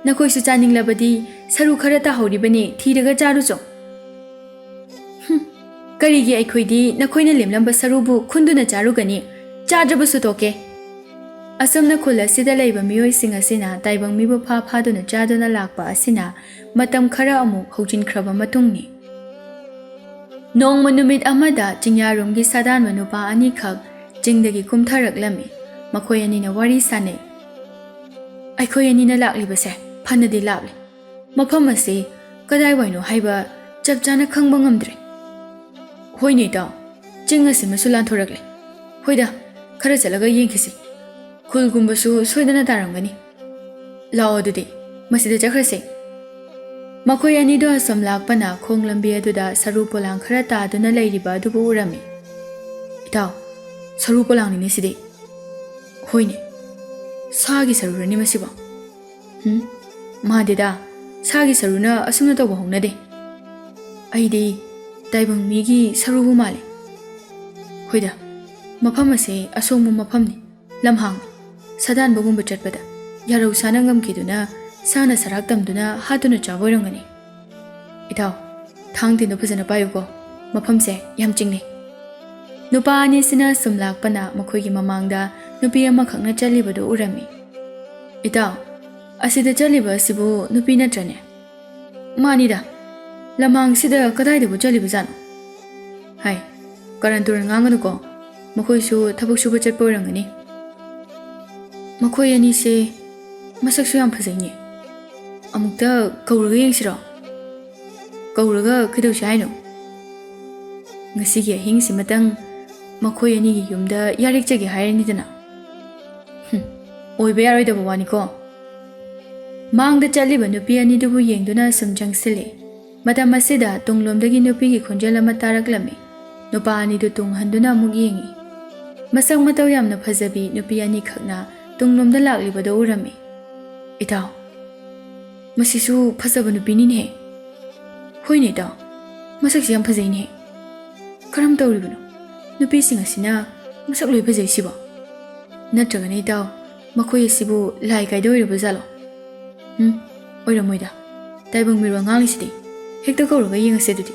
ꯅꯈꯣꯏꯁꯨ ꯆꯥꯅꯤꯡꯂꯕꯗꯤ ꯁꯔꯨ ꯈꯔ ꯇꯥꯍꯧꯔꯤꯕꯅꯤ, ꯊꯤꯔꯒ ꯆꯥꯔꯨꯆꯣ꯫ ꯍꯨꯝ, ꯀꯔꯤꯒꯤ ꯑꯩꯈꯣꯏꯗꯤ ꯅꯈꯣꯏꯅ ꯂꯦꯝꯂꯝꯕ ꯁꯔꯨꯕꯨ ꯈꯨꯟꯗꯨꯅ ꯆꯥꯔꯨꯒꯅꯤ? ꯆꯥꯗ꯭ꯔꯕꯁꯨ ꯇꯣꯛꯀꯦ꯫ ꯑꯁꯨꯝꯅ ꯈꯨꯜ ꯑꯁꯤꯗ ꯂꯩꯕ ꯃꯤꯑꯣꯏꯁꯤꯡ ꯑꯁꯤꯅ ꯇꯥꯏꯕꯪ ꯃꯤꯕꯨ ꯐꯥ ꯐꯥꯗꯨꯅ ꯆꯥꯗꯨꯅ ꯂꯥꯛꯄ ꯑꯁꯤꯅ ꯃꯇꯝ ꯈꯔ ꯑꯃꯨꯛ ꯍꯧꯖꯤꯟꯈ꯭ꯔꯕ ꯃꯇꯨꯡꯅꯤ꯫ ꯅꯣꯡꯃ ꯅꯨꯃꯤꯠ ꯑꯃꯗ ꯆꯤꯡꯌꯥꯔꯣꯝꯒꯤ ꯁꯥꯗꯥꯟꯕ ꯅꯨꯄꯥ ꯑꯅꯤꯈꯛ ꯆꯤꯡꯗꯒꯤ ꯀꯨꯝꯊꯔꯛꯂꯝꯃꯤ꯫ ꯃꯈꯣꯏ ꯑꯅꯤꯅ ꯋꯥꯔꯤ ꯁꯥꯅꯩ꯫ ꯑꯩꯈꯣꯏ ꯑꯅꯤꯅ ꯂꯥꯛꯂꯤꯕꯁꯦ ꯐꯅꯗꯤ ꯂꯥꯞꯂꯦ꯫ ꯃꯐꯝ ꯑꯁꯤ ꯀꯗꯥꯏꯋꯥꯏꯅꯣ ꯍꯥꯏꯕ ꯆꯞ ꯆꯥꯅ ꯈꯪꯕ ꯉꯝꯗ꯭ꯔꯦ꯫ ꯍꯣꯏꯅꯦ ꯏꯇꯥꯎ, ꯆꯤꯡ ꯑꯁꯤꯃꯁꯨ ꯂꯥꯟꯊꯣꯔꯛꯂꯦ꯫ ꯍꯣꯏꯗ, ꯈꯔ ꯆꯠꯂꯒ ꯌꯦꯡꯈꯤꯁꯤ꯫ ꯈꯨꯜꯒꯨꯝꯕꯁꯨ ꯁꯣꯏꯗꯅ ꯇꯥꯔꯝꯒꯅꯤ꯫ ꯂꯥꯛꯑꯣ ꯑꯗꯨꯗꯤ, ꯃꯁꯤꯗ ꯆꯠꯈ꯭ꯔꯁꯦ꯫ ꯃꯈꯣꯏ ꯑꯅꯤꯗꯣ ꯑꯁꯣꯝ ꯂꯥꯛꯄꯅ ꯈꯣꯡ ꯂꯝꯕꯤ ꯑꯗꯨꯗ ꯁꯔꯨ ꯄꯣꯂꯥꯡ ꯈꯔ ꯇꯥꯗꯨꯅ ꯂꯩꯔꯤꯕ ꯑꯗꯨꯕꯨ ꯎꯔꯝꯃꯤ꯫ ꯏꯇꯥꯎ, ꯁꯔꯨ ꯄꯣꯂꯥꯡꯅꯤꯅꯦ ꯁꯤꯗꯤ꯫ ꯍꯣꯏꯅꯦ, ꯁꯥꯒꯤ ꯁꯔꯨꯔꯅꯤ ꯃꯁꯤꯕꯣ? ꯎꯝ, ꯃꯥꯟꯗꯦꯗ, ꯁꯥꯒꯤ ꯁꯔꯨꯅ ꯑꯁꯨꯝꯅ ꯇꯧꯕ ꯍꯧꯅꯗꯦ꯫ ꯑꯩꯗꯤ ꯇꯥꯏꯕꯪ ꯃꯤꯒꯤ ꯁꯔꯨꯕꯨ ꯃꯥꯜꯂꯤ꯫ ꯍꯣꯏꯗ, ꯃꯐꯝ ꯑꯁꯦ ꯑꯁꯣꯡꯕ ꯃꯐꯝꯅꯤ, ꯂꯝꯍꯥꯡ, ꯁꯥꯗꯥꯟꯕꯒꯨꯝꯕ ꯆꯠꯄꯗ ꯌꯥꯔꯧ ꯁꯥꯅ ꯉꯝꯈꯤꯗꯨꯅ ꯁꯥꯅ ꯁꯔꯥꯛ ꯇꯝꯗꯨꯅ ꯍꯥꯠꯇꯨꯅ ꯆꯥꯕ ꯑꯣꯏꯔꯝꯒꯅꯤ꯫ ꯏꯇꯥꯎ, ꯊꯥꯡ ꯇꯤꯟꯗꯣ ꯐꯖꯅ ꯄꯥꯏꯌꯨꯀꯣ, ꯃꯐꯝꯁꯦ ꯌꯥꯝ ꯆꯤꯡꯅꯩ꯫ ꯅꯨꯄꯥ ꯑꯅꯤꯁꯤꯅ ꯁꯨꯝ ꯂꯥꯛꯄꯅ ꯃꯈꯣꯏꯒꯤ ꯃꯃꯥꯡꯗ ꯅꯨꯄꯤ ꯑꯃꯈꯛꯅ ꯆꯠꯂꯤꯕꯗꯨ ꯎꯔꯝꯃꯤ꯫ ꯏꯇꯥꯎ, ꯑꯁꯤꯗ ꯆꯠꯂꯤꯕ ꯑꯁꯤꯕꯨ ꯅꯨꯄꯤ ꯅꯠꯇ꯭ꯔꯅꯦ? ꯃꯥꯅꯤꯗ, ꯂꯝꯍꯥꯡꯁꯤꯗ ꯀꯗꯥꯏꯗꯕꯨ ꯆꯠꯂꯤꯕꯖꯥꯠꯅꯣ? ꯍꯥꯏ, ꯀꯔꯟ ꯇꯨꯔꯟ ꯉꯥꯡꯒꯅꯨꯀꯣ, ꯃꯈꯣꯏꯁꯨ ꯊꯕꯛ ꯁꯨꯕ ꯆꯠꯄ ꯑꯣꯏꯔꯝꯒꯅꯤ꯫ ꯃꯈꯣꯏ ꯑꯅꯤꯁꯦ ꯃꯁꯛꯁꯨ ꯌꯥꯝ ꯐꯖꯩꯅꯦ꯫ ꯑꯃꯨꯛꯇ ꯀꯧꯔꯒ ꯌꯦꯡꯁꯤꯔꯣ? ꯀꯧꯔꯒ ꯀꯩꯗꯧꯁꯤ ꯍꯥꯏꯅꯣ? ꯉꯁꯤꯒꯤ ꯑꯍꯤꯡꯁꯤꯃꯇꯪ ꯃꯈꯣꯏ ꯑꯅꯤꯒꯤ ꯌꯨꯝꯗ ꯌꯥꯔꯦꯛꯆꯒꯦ ꯍꯥꯏꯔꯅꯤꯗꯅ꯫ ꯍꯨꯝ, ꯑꯣꯏꯕ ꯌꯥꯔꯣꯏꯗꯕ ꯋꯥꯅꯤꯀꯣ꯫ ꯃꯥꯡꯗ ꯆꯠꯂꯤꯕ ꯅꯨꯄꯤ ꯑꯅꯤꯗꯨꯕꯨ ꯌꯦꯡꯗꯨꯅ ꯁꯨꯝ ꯆꯪꯁꯤꯜꯂꯤ꯫ ꯃꯇꯝ ꯑꯁꯤꯗ ꯇꯨꯡꯂꯣꯝꯗꯒꯤ ꯅꯨꯄꯤꯒꯤ ꯈꯣꯟꯖꯦꯜ ꯑꯃ ꯇꯥꯔꯛꯂꯝꯃꯤ꯫ ꯅꯨꯄꯥ ꯑꯅꯤꯗꯨ ꯇꯨꯡ ꯍꯟꯗꯨꯅ ꯑꯃꯨꯛ ꯌꯦꯡꯉꯤ꯫ ꯃꯁꯛ ꯃꯇꯧ ꯌꯥꯝꯅ ꯐꯖꯕꯤ ꯅꯨꯄꯤ ꯑꯅꯤꯈꯛꯅ ꯇꯨꯡꯂꯣꯝꯗ ꯂꯥꯛꯂꯤꯕꯗꯨ ꯎꯔꯝꯃꯤ꯫ "ꯏꯇꯥꯎ, ꯃꯁꯤꯁꯨ ꯐꯖꯕ ꯅꯨꯄꯤꯅꯤꯅꯦꯍꯦ꯫" "ꯍꯣꯏꯅꯦ ꯏꯇꯥꯎ, ꯃꯁꯛꯁꯤ ꯌꯥꯝ ꯐꯖꯩꯅꯦꯍꯦ꯫" "ꯀꯔꯝ ꯇꯧꯔꯤꯕꯅꯣ? ꯅꯨꯄꯤꯁꯤꯡ ꯑꯁꯤꯅ ꯃꯁꯛ ꯂꯣꯏ ꯐꯖꯩꯁꯤꯕꯣ? ꯅꯠꯇ꯭ꯔꯒꯅ ꯏꯇꯥꯎ, ꯃꯈꯣꯏ ꯑꯁꯤꯕꯨ ꯂꯥꯏ ꯀꯥꯏꯗ ꯑꯣꯏꯔꯕ ꯖꯥꯠꯂꯣ? ꯎꯝ, ꯑꯣꯏꯔꯝꯃꯣꯏꯗ꯫ ꯇꯥꯏꯕꯪ ꯃꯤꯔꯣꯜ ꯉꯥꯡꯂꯤꯁꯤꯗꯤ꯫ ꯍꯦꯛꯇ ꯀꯧꯔꯒ ꯌꯦꯡꯉꯁꯦ ꯑꯗꯨꯗꯤ꯫"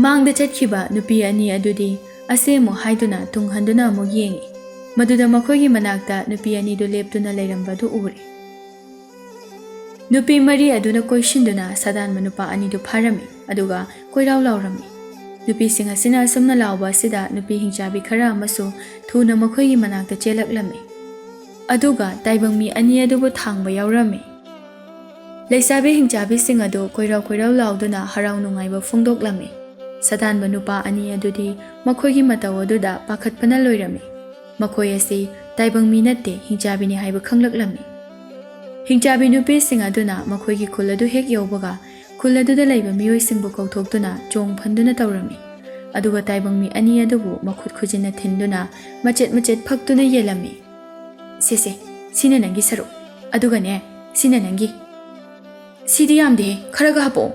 ꯃꯥꯡꯗ ꯆꯠꯈꯤꯕ ꯅꯨꯄꯤ ꯑꯅꯤ ꯑꯗꯨꯗꯤ ꯑꯁꯦ ꯑꯃꯨꯛ ꯍꯥꯏꯗꯨꯅ ꯇꯨꯡ ꯍꯟꯗꯨꯅ ꯑꯃꯨꯛ ꯌꯦꯡꯉꯤ꯫ ꯃꯗꯨꯗ ꯃꯈꯣꯏꯒꯤ ꯃꯅꯥꯛꯇ ꯅꯨꯄꯤ ꯑꯅꯤꯗꯨ ꯂꯦꯞꯇꯨꯅ ꯂꯩꯔꯝꯕꯗꯨ ꯎꯔꯦ꯫ ꯅꯨꯄꯤ ꯃꯔꯤ ꯑꯗꯨꯅ ꯀꯣꯏꯁꯤꯟꯗꯨꯅ ꯁꯥꯗꯥꯟꯕ ꯅꯨꯄꯥ ꯑꯅꯤꯗꯨ ꯐꯥꯔꯝꯃꯤ, ꯑꯗꯨꯒ ꯀꯣꯏꯔꯥꯎ ꯂꯥꯎꯔꯝꯃꯤ꯫ ꯅꯨꯄꯤꯁꯤꯡ ꯑꯁꯤꯅ ꯑꯁꯨꯝꯅ ꯂꯥꯎꯕ ꯑꯁꯤꯗ ꯅꯨꯄꯤ ꯍꯤꯡꯆꯥꯕꯤ ꯈꯔ ꯑꯃꯁꯨ ꯊꯨꯅ ꯃꯈꯣꯏꯒꯤ ꯃꯅꯥꯛꯇ ꯆꯦꯜꯂꯛꯂꯝꯃꯤ, ꯑꯗꯨꯒ ꯇꯥꯏꯕꯪ ꯃꯤ ꯑꯅꯤ ꯑꯗꯨꯕꯨ ꯊꯥꯡꯕ ꯌꯥꯎꯔꯝꯃꯤ꯫ ꯂꯩꯁꯥꯕꯤ ꯍꯤꯡꯆꯥꯕꯤꯁꯤꯡ ꯑꯗꯨ ꯀꯣꯏꯔꯥꯎ ꯀꯣꯏꯔꯥꯎ ꯂꯥꯎꯗꯨꯅ ꯍꯔꯥꯎ ꯅꯨꯡꯉꯥꯏꯕ ꯐꯣꯡꯗꯣꯛꯂꯝꯃꯤ꯫ ꯁꯥꯗꯥꯟꯕ ꯅꯨꯄꯥ ꯑꯅꯤ ꯑꯗꯨꯗꯤ ꯃꯈꯣꯏꯒꯤ ꯃꯇꯧ ꯑꯗꯨꯗ ꯄꯥꯈꯠꯄꯅ ꯂꯣꯏꯔꯝꯃꯤ꯫ ꯃꯈꯣꯏ ꯑꯁꯤ ꯇꯥꯏꯕꯪ ꯃꯤ ꯅꯠꯇꯦ, ꯍꯤꯡꯆꯥꯕꯤꯅꯤ ꯍꯥꯏꯕ ꯈꯪꯂꯛꯂꯝꯃꯤ꯫ ꯍꯤꯡꯆꯥꯕꯤ ꯅꯨꯄꯤꯁꯤꯡ ꯑꯗꯨꯅ ꯃꯈꯣꯏꯒꯤ ꯈꯨꯜ ꯑꯗꯨ ꯍꯦꯛ ꯌꯧꯕꯒ ꯈꯨꯜ ꯑꯗꯨꯗ ꯂꯩꯕ ꯃꯤꯑꯣꯏꯁꯤꯡꯕꯨ ꯀꯧꯊꯣꯛꯇꯨꯅ ꯆꯣꯡ ꯐꯟꯗꯨꯅ ꯇꯧꯔꯝꯃꯤ꯫ ꯑꯗꯨꯒ ꯇꯥꯏꯕꯪ ꯃꯤ ꯑꯅꯤ ꯑꯗꯨꯕꯨ ꯃꯈꯨꯠ ꯈꯨꯖꯤꯟꯅ ꯊꯤꯟꯗꯨꯅ ꯃꯆꯦꯠ ꯃꯆꯦꯠ ꯐꯛꯇꯨꯅ ꯌꯦꯜꯂꯝꯃꯤ꯫ "ꯁꯦ ꯁꯦ, ꯁꯤꯅ ꯅꯪꯒꯤ ꯁꯔꯨꯛ, ꯑꯗꯨꯒꯅꯦ, ꯁꯤꯅ ꯅꯪꯒꯤ꯫ ꯁꯤꯗꯤ ꯌꯥꯝꯗꯦꯍꯦ, ꯈꯔꯒ ꯍꯥꯄꯛꯑꯣ꯫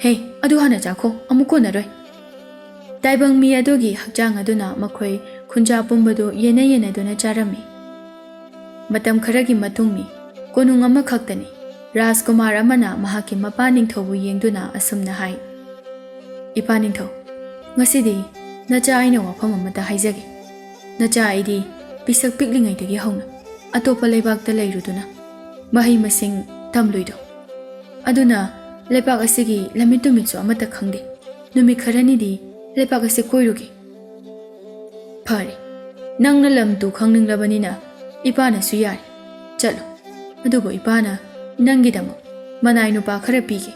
ꯍꯦ, ꯑꯗꯨ ꯍꯥꯟꯅ ꯆꯥꯈꯣ, ꯑꯃꯨꯛ ꯀꯣꯟꯅꯔꯣꯏ꯫" ꯇꯥꯏꯕꯪ ꯃꯤ ꯑꯗꯨꯒꯤ ꯍꯛꯆꯥꯡ ꯑꯗꯨꯅ ꯃꯈꯣꯏ ꯈꯨꯟꯖꯥ ꯄꯨꯝꯕꯗꯨ ꯌꯦꯟꯅ ꯌꯦꯟꯅꯗꯨꯅ ꯆꯥꯔꯝꯃꯤ꯫ ꯃꯇꯝ ꯈꯔꯒꯤ ꯃꯇꯨꯡꯅꯤ꯫ ꯀꯣꯅꯨꯡ ꯑꯃꯈꯛꯇꯅꯤ꯫ ꯔꯥꯖꯀꯨꯃꯥꯔ ꯑꯃꯅ ꯃꯍꯥꯛꯀꯤ ꯃꯄꯥ ꯅꯤꯡꯊꯧꯕꯨ ꯌꯦꯡꯗꯨꯅ ꯑꯁꯨꯝꯅ ꯍꯥꯏ, "ꯏꯄꯥ ꯅꯤꯡꯊꯧ, ꯉꯁꯤꯗꯤ ꯅꯆꯥ ꯑꯩꯅ ꯋꯥꯐꯝ ꯑꯃꯇ ꯍꯥꯏꯖꯒꯦ꯫ ꯅꯆꯥ ꯑꯩꯗꯤ ꯄꯤꯁꯛ ꯄꯤꯛꯂꯤꯉꯩꯗꯒꯤ ꯍꯧꯅ ꯑꯇꯣꯞꯄ ꯂꯩꯕꯥꯛꯇ ꯂꯩꯔꯨꯗꯨꯅ ꯃꯍꯩ ꯃꯁꯤꯡ ꯇꯝꯂꯨꯏꯗꯣ꯫ ꯑꯗꯨꯅ ꯂꯩꯕꯥꯛ ꯑꯁꯤꯒꯤ ꯂꯝꯃꯤꯠ ꯇꯨꯃꯤꯠꯁꯨ ꯑꯃꯠꯇ ꯈꯪꯗꯦ꯫ ꯅꯨꯃꯤꯠ ꯈꯔꯅꯤꯗꯤ ꯂꯩꯕꯥꯛ ꯑꯁꯤ ꯀꯣꯏꯔꯨꯒꯦ꯫" "ꯐꯔꯦ, ꯅꯪꯅ ꯂꯝ ꯇꯨ ꯈꯪꯅꯤꯡꯂꯕꯅꯤꯅ ꯏꯄꯥꯅꯁꯨ ꯌꯥꯔꯦ, ꯆꯠꯂꯣ꯫ ꯑꯗꯨꯕꯨ ꯏꯄꯥꯅ ꯅꯪꯒꯤꯗꯃꯛ ꯃꯅꯥꯏ ꯅꯨꯄꯥ ꯈꯔ ꯄꯤꯒꯦ꯫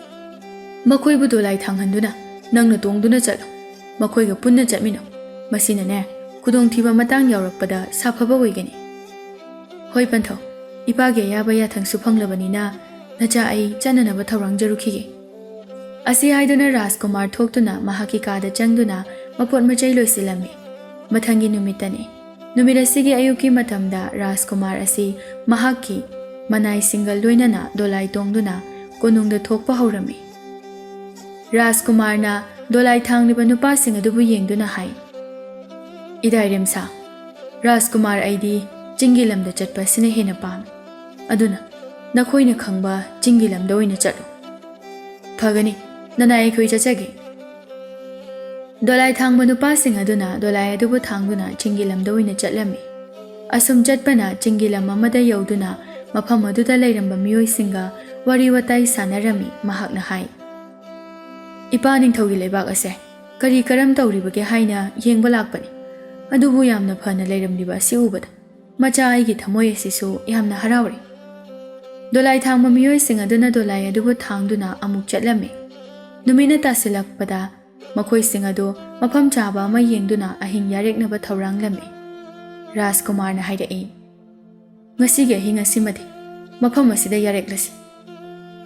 ꯃꯈꯣꯏꯕꯨ ꯗꯣꯂꯥꯏ ꯊꯥꯡꯍꯟꯗꯨꯅ ꯅꯪꯅ ꯇꯣꯡꯗꯨꯅ ꯆꯠꯂꯣ꯫ ꯃꯈꯣꯏꯒ ꯄꯨꯟꯅ ꯆꯠꯃꯤꯟꯅꯧ꯫ ꯃꯁꯤꯅꯅꯦ, ꯈꯨꯗꯣꯡꯊꯤꯕ ꯃꯇꯥꯡ ꯌꯥꯎꯔꯛꯄꯗ ꯁꯥꯐꯕ ꯑꯣꯏꯒꯅꯤ꯫" "ꯍꯣꯏ ꯄꯟꯊꯧ, ꯏꯄꯥꯒꯤ ꯑꯌꯥꯕ ꯌꯥꯊꯪꯁꯨ ꯐꯪꯂꯕꯅꯤꯅ ꯅꯆꯥ ꯑꯩ ꯆꯠꯅꯅꯕ ꯊꯧꯔꯥꯡꯖꯔꯨꯈꯤꯒꯦ꯫" ꯑꯁꯤ ꯍꯥꯏꯗꯨꯅ ꯔꯥꯖꯀꯨꯃꯥꯔ ꯊꯣꯛꯇꯨꯅ ꯃꯍꯥꯛꯀꯤ ꯀꯥꯗ ꯆꯪꯗꯨꯅ ꯃꯄꯣꯠ ꯃꯆꯩ ꯂꯣꯏꯁꯤꯜꯂꯝꯃꯤ꯫ ꯃꯊꯪꯒꯤ ꯅꯨꯃꯤꯠꯇꯅꯤ꯫ ꯅꯨꯃꯤꯠ ꯑꯁꯤꯒꯤ ꯑꯌꯨꯛꯀꯤ ꯃꯇꯝꯗ ꯔꯥꯖꯀꯨꯃꯥꯔ ꯑꯁꯤ ꯃꯍꯥꯛꯀꯤ ꯃꯅꯥꯏꯁꯤꯡꯒ ꯂꯣꯏꯅꯅ ꯗꯣꯂꯥꯏ ꯇꯣꯡꯗꯨꯅ ꯀꯣꯅꯨꯡꯗ ꯊꯣꯛꯄ ꯍꯧꯔꯝꯃꯤ꯫ ꯔꯥꯖꯀꯨꯃꯥꯔꯅ ꯗꯣꯂꯥꯏ ꯊꯥꯡꯂꯤꯕ ꯅꯨꯄꯥꯁꯤꯡ ꯑꯗꯨꯕꯨ ꯌꯦꯡꯗꯨꯅ ꯍꯥꯏ, "ꯏꯗꯥꯏ ꯔꯦꯝꯁꯥ, ꯔꯥꯖꯀꯨꯃꯥꯔ, ꯑꯩꯗꯤ ꯆꯤꯡꯒꯤ ꯂꯝꯗ ꯆꯠꯄ ꯑꯁꯤꯅ ꯍꯦꯟꯅ ꯄꯥꯝꯃꯤ꯫ ꯑꯗꯨꯅ ꯅꯈꯣꯏꯅ ꯈꯪꯕ ꯆꯤꯡꯒꯤ ꯂꯝꯗ ꯑꯣꯏꯅ ꯆꯠꯂꯨ꯫" "ꯐꯒꯅꯤ, ꯅꯅꯥꯏ ꯑꯩꯈꯣꯏ ꯆꯠꯆꯒꯦ꯫" ꯗꯣꯂꯥꯏ ꯊꯥꯡꯕ ꯅꯨꯄꯥꯁꯤꯡ ꯑꯗꯨꯅ ꯗꯣꯂꯥꯏ ꯑꯗꯨꯕꯨ ꯊꯥꯡꯗꯨꯅ ꯆꯤꯡꯒꯤ ꯂꯝꯗ ꯑꯣꯏꯅ ꯆꯠꯂꯝꯃꯤ꯫ ꯑꯁꯨꯝ ꯆꯠꯄꯅ ꯆꯤꯡꯒꯤ ꯂꯝ ꯑꯃꯗ ꯌꯧꯗꯨꯅ ꯃꯐꯝ ꯑꯗꯨꯗ ꯂꯩꯔꯝꯕ ꯃꯤꯑꯣꯏꯁꯤꯡꯒ ꯋꯥꯔꯤ ꯋꯥꯇꯥꯏ ꯁꯥꯟꯅꯔꯝꯃꯤ꯫ ꯃꯍꯥꯛꯅ ꯍꯥꯏ, "ꯏꯄꯥ ꯅꯤꯡꯊꯧꯒꯤ ꯂꯩꯕꯥꯛ ꯑꯁꯦ ꯀꯔꯤ ꯀꯔꯝ ꯇꯧꯔꯤꯕꯒꯦ ꯍꯥꯏꯅ ꯌꯦꯡꯕ ꯂꯥꯛꯄꯅꯤ꯫ ꯑꯗꯨꯕꯨ ꯌꯥꯝꯅ ꯐꯅ ꯂꯩꯔꯝꯂꯤꯕ ꯑꯁꯤ ꯎꯕꯗ ꯃꯆꯥ ꯑꯩꯒꯤ ꯊꯃꯣꯏ ꯑꯁꯤꯁꯨ ꯌꯥꯝꯅ ꯍꯔꯥꯎꯔꯦ꯫" ꯗꯣꯂꯥꯏ ꯊꯥꯡꯕ ꯃꯤꯑꯣꯏꯁꯤꯡ ꯑꯗꯨꯅ ꯗꯣꯂꯥꯏ ꯑꯗꯨꯕꯨ ꯊꯥꯡꯗꯨꯅ ꯑꯃꯨꯛ ꯆꯠꯂꯝꯃꯤ꯫ ꯅꯨꯃꯤꯠꯅ ꯇꯥꯁꯤꯜꯂꯛꯄꯗ ꯃꯈꯣꯏꯁꯤꯡ ꯑꯗꯨ ꯃꯐꯝ ꯆꯥꯕ ꯑꯃ ꯌꯦꯡꯗꯨꯅ ꯑꯍꯤꯡ ꯌꯥꯔꯦꯛꯅꯕ ꯊꯧꯔꯥꯡꯂꯝꯃꯤ꯫ ꯔꯥꯖꯀꯨꯃꯥꯔꯅ ꯍꯥꯏꯔꯛꯏ, "ꯉꯁꯤꯒꯤ ꯑꯍꯤꯡ ꯑꯁꯤꯃꯗꯤ ꯃꯐꯝ ꯑꯁꯤꯗ ꯌꯥꯔꯦꯛꯂꯁꯤ꯫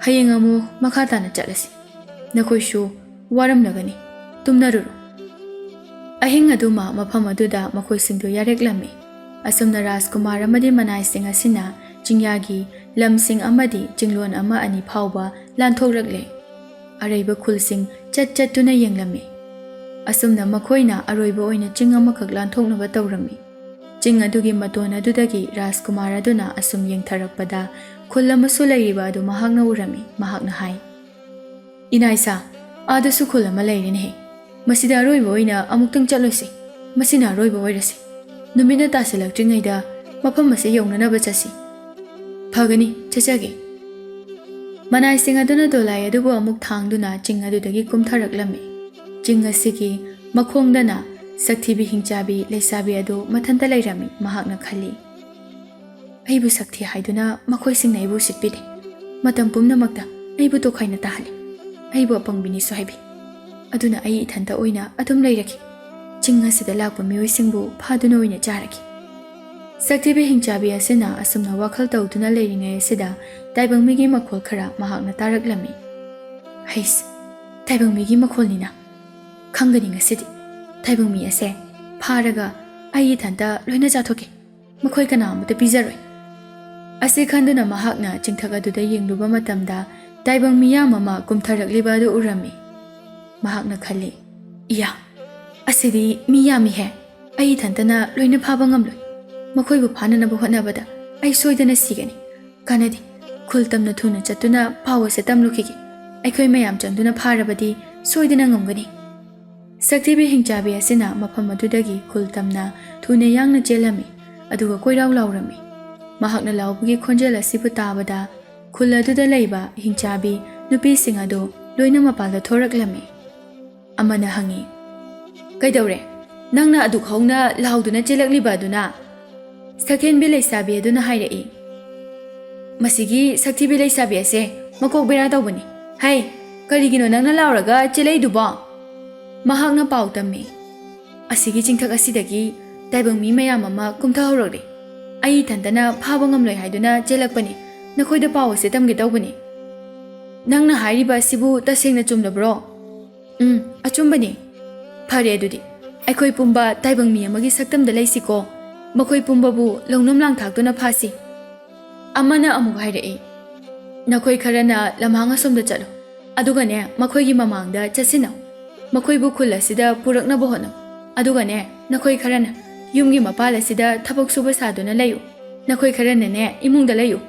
ꯍꯌꯦꯡ ꯑꯃꯨꯛ ꯃꯈꯥ ꯇꯥꯅ ꯆꯠꯂꯁꯤ꯫ ꯅꯈꯣꯏꯁꯨ ꯋꯥꯔꯝꯂꯒꯅꯤ, ꯇꯨꯝꯅꯔꯨꯔꯣ꯫" ꯑꯍꯤꯡ ꯑꯗꯨꯃ ꯃꯐꯝ ꯑꯗꯨꯗ ꯃꯈꯣꯏꯁꯤꯡꯗꯨ ꯌꯥꯔꯦꯛꯂꯝꯃꯤ꯫ ꯑꯁꯨꯝꯅ ꯔꯥꯖꯀꯨꯃꯥꯔ ꯑꯃꯗꯤ ꯃꯅꯥꯏꯁꯤꯡ ꯑꯁꯤꯅ ꯆꯤꯡꯌꯥꯒꯤ ꯂꯝꯁꯤꯡ ꯑꯃꯗꯤ ꯆꯤꯡꯂꯣꯟ ꯑꯃ ꯑꯅꯤ ꯐꯥꯎꯕ ꯂꯥꯟꯊꯣꯛꯂꯛꯂꯦ꯫ ꯑꯔꯩꯕ ꯈꯨꯜꯁꯤꯡ ꯆꯠ ꯆꯠꯇꯨꯅ ꯌꯦꯡꯂꯝꯃꯤ꯫ ꯑꯁꯨꯝꯅ ꯃꯈꯣꯏꯅ ꯑꯔꯣꯏꯕ ꯑꯣꯏꯅ ꯆꯤꯡ ꯑꯃꯈꯛ ꯂꯥꯟꯊꯣꯛꯅꯕ ꯇꯧꯔꯝꯃꯤ꯫ ꯆꯤꯡ ꯑꯗꯨꯒꯤ ꯃꯇꯣꯟ ꯑꯗꯨꯗꯒꯤ ꯔꯥꯖꯀꯨꯃꯥꯔ ꯑꯗꯨꯅ ꯑꯁꯨꯝ ꯌꯦꯡꯊꯔꯛꯄꯗ ꯈꯨꯜ ꯑꯃꯁꯨ ꯂꯩꯔꯤꯕ ꯑꯗꯨ ꯃꯍꯥꯛꯅ ꯎꯔꯝꯃꯤ꯫ ꯃꯍꯥꯛꯅ ꯍꯥꯏ, "ꯏꯅꯥꯏꯁꯥ, ꯑꯥꯗꯁꯨ ꯈꯨꯜ ꯑꯃ ꯂꯩꯔꯦꯅꯦꯍꯦ꯫ ꯃꯁꯤꯗ ꯑꯔꯣꯏꯕ ꯑꯣꯏꯅ ꯑꯃꯨꯛꯇꯪ ꯆꯠꯂꯨꯁꯤ꯫ ꯃꯁꯤꯅ ꯑꯔꯣꯏꯕ ꯑꯣꯏꯔꯁꯤ꯫ ꯅꯨꯃꯤꯠꯅ ꯇꯥꯁꯤꯜꯂꯛꯇ꯭ꯔꯤꯉꯩꯗ ꯃꯐꯝ ꯑꯁꯤ ꯌꯧꯅꯅꯕ ꯆꯠꯁꯤ꯫" "ꯐꯒꯅꯤ, ꯆꯠꯆꯒꯦ꯫" ꯃꯅꯥꯏꯁꯤꯡ ꯑꯗꯨꯅ ꯗꯣꯂꯥꯏ ꯑꯗꯨꯕꯨ ꯑꯃꯨꯛ ꯊꯥꯡꯗꯨꯅ ꯆꯤꯡ ꯑꯗꯨꯗꯒꯤ ꯀꯨꯝꯊꯔꯛꯂꯝꯃꯤ꯫ ꯆꯤꯡ ꯑꯁꯤꯒꯤ ꯃꯈꯣꯡꯗꯅ ꯁꯛꯊꯤꯕꯤ ꯍꯤꯡꯆꯥꯕꯤ ꯂꯩꯁꯥꯕꯤ ꯑꯗꯨ ꯃꯊꯟꯇ ꯂꯩꯔꯝꯃꯤ꯫ ꯃꯍꯥꯛꯅ ꯈꯜꯂꯤ, "ꯑꯩꯕꯨ ꯁꯛꯊꯤ ꯍꯥꯏꯗꯨꯅ ꯃꯈꯣꯏꯁꯤꯡꯅ ꯑꯩꯕꯨ ꯎꯁꯤꯠꯄꯤꯗꯦ꯫ ꯃꯇꯝ ꯄꯨꯝꯅꯃꯛꯇ ꯑꯩꯕꯨ ꯇꯣꯈꯥꯏꯅ ꯇꯥꯍꯜꯂꯤ꯫ ꯑꯩꯕꯨ ꯑꯄꯪꯕꯤꯅꯤꯁꯨ ꯍꯥꯏꯕꯤ꯫ ꯑꯗꯨꯅ ꯑꯩ ꯏꯊꯟꯇ ꯑꯣꯏꯅ ꯑꯗꯨꯝ ꯂꯩꯔꯒꯦ꯫ ꯆꯤꯡ ꯑꯁꯤꯗ ꯂꯥꯛꯄ ꯃꯤꯑꯣꯏꯁꯤꯡꯕꯨ ꯐꯥꯗꯨꯅ ꯑꯣꯏꯅ ꯆꯥꯔꯒꯦ꯫" ꯁꯛꯊꯤꯕꯤ ꯍꯤꯡꯆꯥꯕꯤ ꯑꯁꯤꯅ ꯑꯁꯨꯝꯅ ꯋꯥꯈꯜ ꯇꯧꯗꯨꯅ ꯂꯩꯔꯤꯉꯩ ꯑꯁꯤꯗ ꯇꯥꯏꯕꯪꯃꯤꯒꯤ ꯃꯈꯣꯜ ꯈꯔ ꯃꯍꯥꯛꯅ ꯇꯥꯔꯛꯂꯝꯃꯤ꯫ "ꯍꯩꯁ, ꯇꯥꯏꯕꯪꯃꯤꯒꯤ ꯃꯈꯣꯜꯅꯤꯅ꯫ ꯈꯪꯒꯅꯤ ꯉꯁꯤꯗꯤ꯫ ꯇꯥꯏꯕꯪꯃꯤ ꯑꯁꯦ ꯐꯥꯔꯒ ꯑꯩ ꯏꯊꯟꯇ ꯂꯣꯏꯅ ꯆꯥꯊꯣꯛꯀꯦ꯫ ꯃꯈꯣꯏ ꯀꯅꯥ ꯑꯃꯠꯇ ꯄꯤꯖꯔꯣꯏ꯫" ꯑꯁꯤ ꯈꯟꯗꯨꯅ ꯃꯍꯥꯛꯅ ꯆꯤꯡꯊꯛ ꯑꯗꯨꯗ ꯌꯦꯡꯂꯨꯕ ꯃꯇꯝꯗ ꯇꯥꯏꯕꯪ ꯃꯤꯌꯥꯝ ꯑꯃ ꯀꯨꯝꯊꯔꯛꯂꯤꯕ ꯑꯗꯨ ꯎꯔꯝꯃꯤ꯫ ꯃꯍꯥꯛꯅ ꯈꯜꯂꯤ, "ꯏꯌꯥ, ꯑꯁꯤꯗꯤ ꯃꯤ ꯌꯥꯝꯃꯤꯍꯦ꯫ ꯑꯩ ꯏꯊꯟꯇꯅ ꯂꯣꯏꯅ ꯐꯥꯕ ꯉꯝꯂꯣꯏ꯫ ꯃꯈꯣꯏꯕꯨ ꯐꯥꯅꯅꯕ ꯍꯣꯠꯅꯕꯗ ꯑꯩ ꯁꯣꯏꯗꯅ ꯁꯤꯒꯅꯤ꯫ ꯀꯥꯟꯅꯗꯦ꯫ ꯈꯨꯜ ꯇꯝꯅ ꯊꯨꯅ ꯆꯠꯇꯨꯅ ꯄꯥꯎ ꯑꯁꯤ ꯇꯝꯂꯨꯈꯤꯒꯦ꯫ ꯑꯩꯈꯣꯏ ꯃꯌꯥꯝ ꯆꯪꯗꯨꯅ ꯐꯥꯔꯕꯗꯤ ꯁꯣꯏꯗꯅ ꯉꯝꯒꯅꯤ꯫" ꯁꯛꯊꯤꯕꯤ ꯍꯤꯡꯆꯥꯕꯤ ꯑꯁꯤꯅ ꯃꯐꯝ ꯑꯗꯨꯗꯒꯤ ꯈꯨꯜ ꯇꯝꯅ ꯊꯨꯅ ꯌꯥꯡꯅ ꯆꯦꯜꯂꯝꯃꯤ, ꯑꯗꯨꯒ ꯀꯣꯏꯔꯥꯎ ꯂꯥꯎꯔꯝꯃꯤ꯫ ꯃꯍꯥꯛꯅ ꯂꯥꯎꯕꯒꯤ ꯈꯣꯟꯖꯦꯜ ꯑꯁꯤꯕꯨ ꯇꯥꯕꯗ ꯈꯨꯜ ꯑꯗꯨꯗ ꯂꯩꯕ ꯍꯤꯡꯆꯥꯕꯤ ꯅꯨꯄꯤꯁꯤꯡ ꯑꯗꯨ ꯂꯣꯏꯅ ꯃꯄꯥꯟꯗ ꯊꯣꯔꯛꯂꯝꯃꯤ꯫ ꯑꯃꯅ ꯍꯪꯉꯤ, "ꯀꯩꯗꯧꯔꯦ? ꯅꯪꯅ ꯑꯗꯨꯛ ꯍꯧꯅ ꯂꯥꯎꯗꯨꯅ ꯆꯦꯜꯂꯛꯂꯤꯕ ꯑꯗꯨꯅ?" ꯁꯛꯍꯦꯟꯕꯤ ꯂꯩꯁꯥꯕꯤ ꯑꯗꯨꯅ ꯍꯥꯏꯔꯛꯏ, "ꯃꯁꯤꯒꯤ ꯁꯛꯊꯤꯕꯤ ꯂꯩꯁꯥꯕꯤ ꯑꯁꯦ ꯃꯀꯣꯛ ꯕꯦꯔꯥ ꯇꯧꯕꯅꯤ꯫ ꯍꯩ, ꯀꯔꯤꯒꯤꯅꯣ ꯅꯪꯅ ꯂꯥꯎꯔꯒ ꯆꯦꯜꯂꯛꯏꯗꯨꯕꯣ?" ꯃꯍꯥꯛꯅ ꯄꯥꯎ ꯇꯝꯃꯤ, "ꯑꯁꯤꯒꯤ ꯆꯤꯡꯊꯛ ꯑꯁꯤꯗꯒꯤ ꯇꯥꯏꯕꯪ ꯃꯤ ꯃꯌꯥꯝ ꯑꯃ ꯀꯨꯝꯊꯍꯧꯔꯛꯂꯦ꯫ ꯑꯩ ꯏꯊꯟꯇꯅ ꯐꯥꯕ ꯉꯝꯂꯣꯏ ꯍꯥꯏꯗꯨꯅ ꯆꯦꯜꯂꯛꯄꯅꯤ꯫ ꯅꯈꯣꯏꯗ ꯄꯥꯎ ꯑꯁꯦ ꯇꯝꯒꯦ ꯇꯧꯕꯅꯤ꯫ ꯅꯪꯅ ꯍꯥꯏꯔꯤꯕ ꯑꯁꯤꯕꯨ ꯇꯁꯦꯡꯅ ꯆꯨꯝꯂꯕ꯭ꯔꯣ?" "ꯎꯝ, ꯑꯆꯨꯝꯕꯅꯤ꯫" "ꯐꯔꯦ ꯑꯗꯨꯗꯤ, ꯑꯩꯈꯣꯏ ꯄꯨꯝꯕ ꯇꯥꯏꯕꯪ ꯃꯤ ꯑꯃꯒꯤ ꯁꯛꯇꯝꯗ ꯂꯩꯁꯤꯀꯣ꯫ ꯃꯈꯣꯏ ꯄꯨꯝꯕꯕꯨ ꯂꯧꯅꯝ ꯂꯥꯡꯊꯥꯛꯇꯨꯅ ꯐꯥꯁꯤ꯫" ꯑꯃꯅ ꯑꯃꯨꯛ ꯍꯥꯏꯔꯛꯏ, "ꯅꯈꯣꯏ ꯈꯔꯅ ꯂꯝꯍꯥꯡ ꯑꯁꯣꯝꯗ ꯆꯠꯂꯨ, ꯑꯗꯨꯒꯅꯦ ꯃꯈꯣꯏꯒꯤ ꯃꯃꯥꯡꯗ ꯆꯠꯁꯤꯟꯅꯧ꯫ ꯃꯈꯣꯏꯕꯨ ꯈꯨꯜ ꯑꯁꯤꯗ ꯄꯨꯔꯛꯅꯕ ꯍꯣꯠꯅꯧ꯫ ꯑꯗꯨꯒꯅꯦ ꯅꯈꯣꯏ ꯈꯔꯅ ꯌꯨꯝꯒꯤ ꯃꯄꯥꯜ ꯑꯁꯤꯗ ꯊꯕꯛ ꯁꯨꯕ ꯁꯥꯗꯨꯅ ꯂꯩꯌꯨ꯫ ꯅꯈꯣꯏ ꯈꯔꯅꯅꯦ ꯏꯃꯨꯡꯗ ꯂꯩꯌꯨ꯫"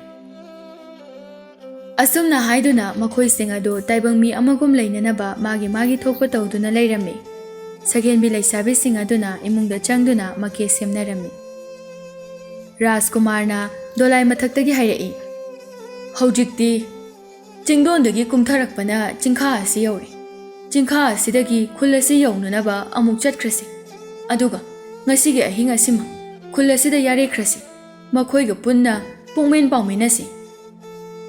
ꯑꯁꯨꯝꯅ ꯍꯥꯏꯗꯨꯅ ꯃꯈꯣꯏꯁꯤꯡ ꯑꯗꯨ ꯇꯥꯏꯕꯪ ꯃꯤ ꯑꯃꯒꯨꯝ ꯂꯩꯅꯅꯕ ꯃꯥꯒꯤ ꯃꯥꯒꯤ ꯊꯣꯛꯄ ꯇꯧꯗꯨꯅ ꯂꯩꯔꯝꯃꯤ꯫ ꯁꯛꯍꯦꯟꯕꯤ ꯂꯩꯁꯥꯕꯤꯁꯤꯡ ꯑꯗꯨꯅ ꯏꯃꯨꯡꯗ ꯆꯪꯗꯨꯅ ꯃꯀꯦ ꯁꯦꯝꯅꯔꯝꯃꯤ꯫ ꯔꯥꯖꯀꯨꯃꯥꯔꯅ ꯗꯣꯂꯥꯏ ꯃꯊꯛꯇꯒꯤ ꯍꯥꯏꯔꯛꯏ, "ꯍꯧꯖꯤꯛꯇꯤ ꯆꯤꯡꯗꯣꯟꯗꯒꯤ ꯀꯨꯝꯊꯔꯛꯄꯅ ꯆꯤꯡꯈꯥ ꯑꯁꯤ ꯌꯧꯔꯦ꯫ ꯆꯤꯡꯈꯥ ꯑꯁꯤꯗꯒꯤ ꯈꯨꯜ ꯑꯁꯤ ꯌꯧꯅꯅꯕ ꯑꯃꯨꯛ ꯆꯠꯈ꯭ꯔꯁꯤ꯫ ꯑꯗꯨꯒ ꯉꯁꯤꯒꯤ ꯑꯍꯤꯡ ꯑꯁꯤꯃ ꯈꯨꯜ ꯑꯁꯤꯗ ꯌꯥꯔꯦꯈ꯭ꯔꯁꯤ꯫ ꯃꯈꯣꯏꯒ ꯄꯨꯟꯅ ꯄꯨꯡꯃꯦꯟ ꯄꯥꯎꯃꯤꯟꯅꯁꯤ꯫"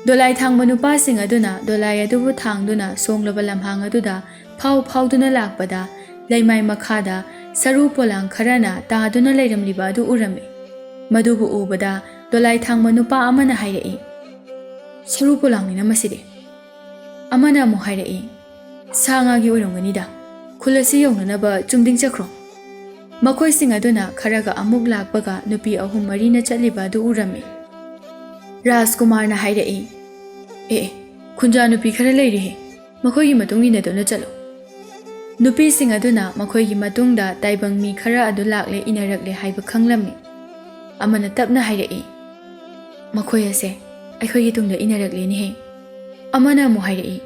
ꯗꯣꯂꯥꯏ ꯊꯥꯡꯕ ꯅꯨꯄꯥꯁꯤꯡ ꯑꯗꯨꯅ ꯗꯣꯂꯥꯏ ꯑꯗꯨꯕꯨ ꯊꯥꯡꯗꯨꯅ ꯁꯣꯡꯂꯕ ꯂꯝꯍꯥꯡ ꯑꯗꯨꯗ ꯐꯥꯎ ꯐꯥꯎꯗꯨꯅ ꯂꯥꯛꯄꯗ, ꯂꯩꯃꯥꯏ ꯃꯈꯥꯗ ꯁꯔꯨ ꯄꯣꯂꯥꯡ ꯈꯔꯅ ꯇꯥꯗꯨꯅ ꯂꯩꯔꯝꯂꯤꯕ ꯑꯗꯨ ꯎꯔꯝꯃꯤ꯫ ꯃꯗꯨꯕꯨ ꯎꯕꯗ ꯗꯣꯂꯥꯏ ꯊꯥꯡꯕ ꯅꯨꯄꯥ ꯑꯃꯅ ꯍꯥꯏꯔꯛꯏ, "ꯁꯔꯨ ꯄꯣꯂꯥꯡꯅꯤꯅ ꯃꯁꯤꯗꯤ꯫" ꯑꯃꯅ ꯑꯃꯨꯛ ꯍꯥꯏꯔꯛꯏ, "ꯁꯥ ꯉꯥꯒꯤ ꯑꯣꯏꯔꯝꯒꯅꯤꯗ꯫ ꯈꯨꯜ ꯑꯁꯤ ꯌꯧꯅꯅꯕ ꯆꯨꯝꯗꯤꯡ ꯆꯠꯈ꯭ꯔꯣ꯫" ꯃꯈꯣꯏꯁꯤꯡ ꯑꯗꯨꯅ ꯈꯔꯒ ꯑꯃꯨꯛ ꯂꯥꯛꯄꯒ ꯅꯨꯄꯤ ꯑꯍꯨꯝ ꯃꯔꯤꯅ ꯆꯠꯂꯤꯕ ꯑꯗꯨ ꯎꯔꯝꯃꯤ꯫ ꯔꯥꯖꯀꯨꯃꯥꯔꯅ ꯍꯥꯏꯔꯛꯏ, "ꯑꯦ, ꯑꯦ, ꯈꯨꯟꯖꯥ ꯅꯨꯄꯤ ꯈꯔ ꯂꯩꯔꯤꯍꯦ, ꯃꯈꯣꯏꯒꯤ ꯃꯇꯨꯡ ꯏꯟꯅꯗꯨꯅ ꯆꯠꯂꯨ꯫" ꯅꯨꯄꯤꯁꯤꯡ ꯑꯗꯨꯅ ꯃꯈꯣꯏꯒꯤ ꯃꯇꯨꯡꯗ ꯇꯥꯏꯕꯪ ꯃꯤ ꯈꯔ ꯑꯗꯨ ꯂꯥꯛꯂꯦ, ꯏꯟꯅꯔꯛꯂꯦ ꯍꯥꯏꯕ ꯈꯪꯂꯝꯃꯤ꯫ ꯑꯃꯅ ꯇꯞꯅ ꯍꯥꯏꯔꯛꯏ, "ꯃꯈꯣꯏ ꯑꯁꯦ ꯑꯩꯈꯣꯏꯒꯤ ꯇꯨꯡꯗ ꯏꯟꯅꯔꯛꯂꯦꯅꯦꯍꯦ꯫" ꯑꯃꯅ ꯑꯃꯨꯛ ꯍꯥꯏꯔꯛꯏ,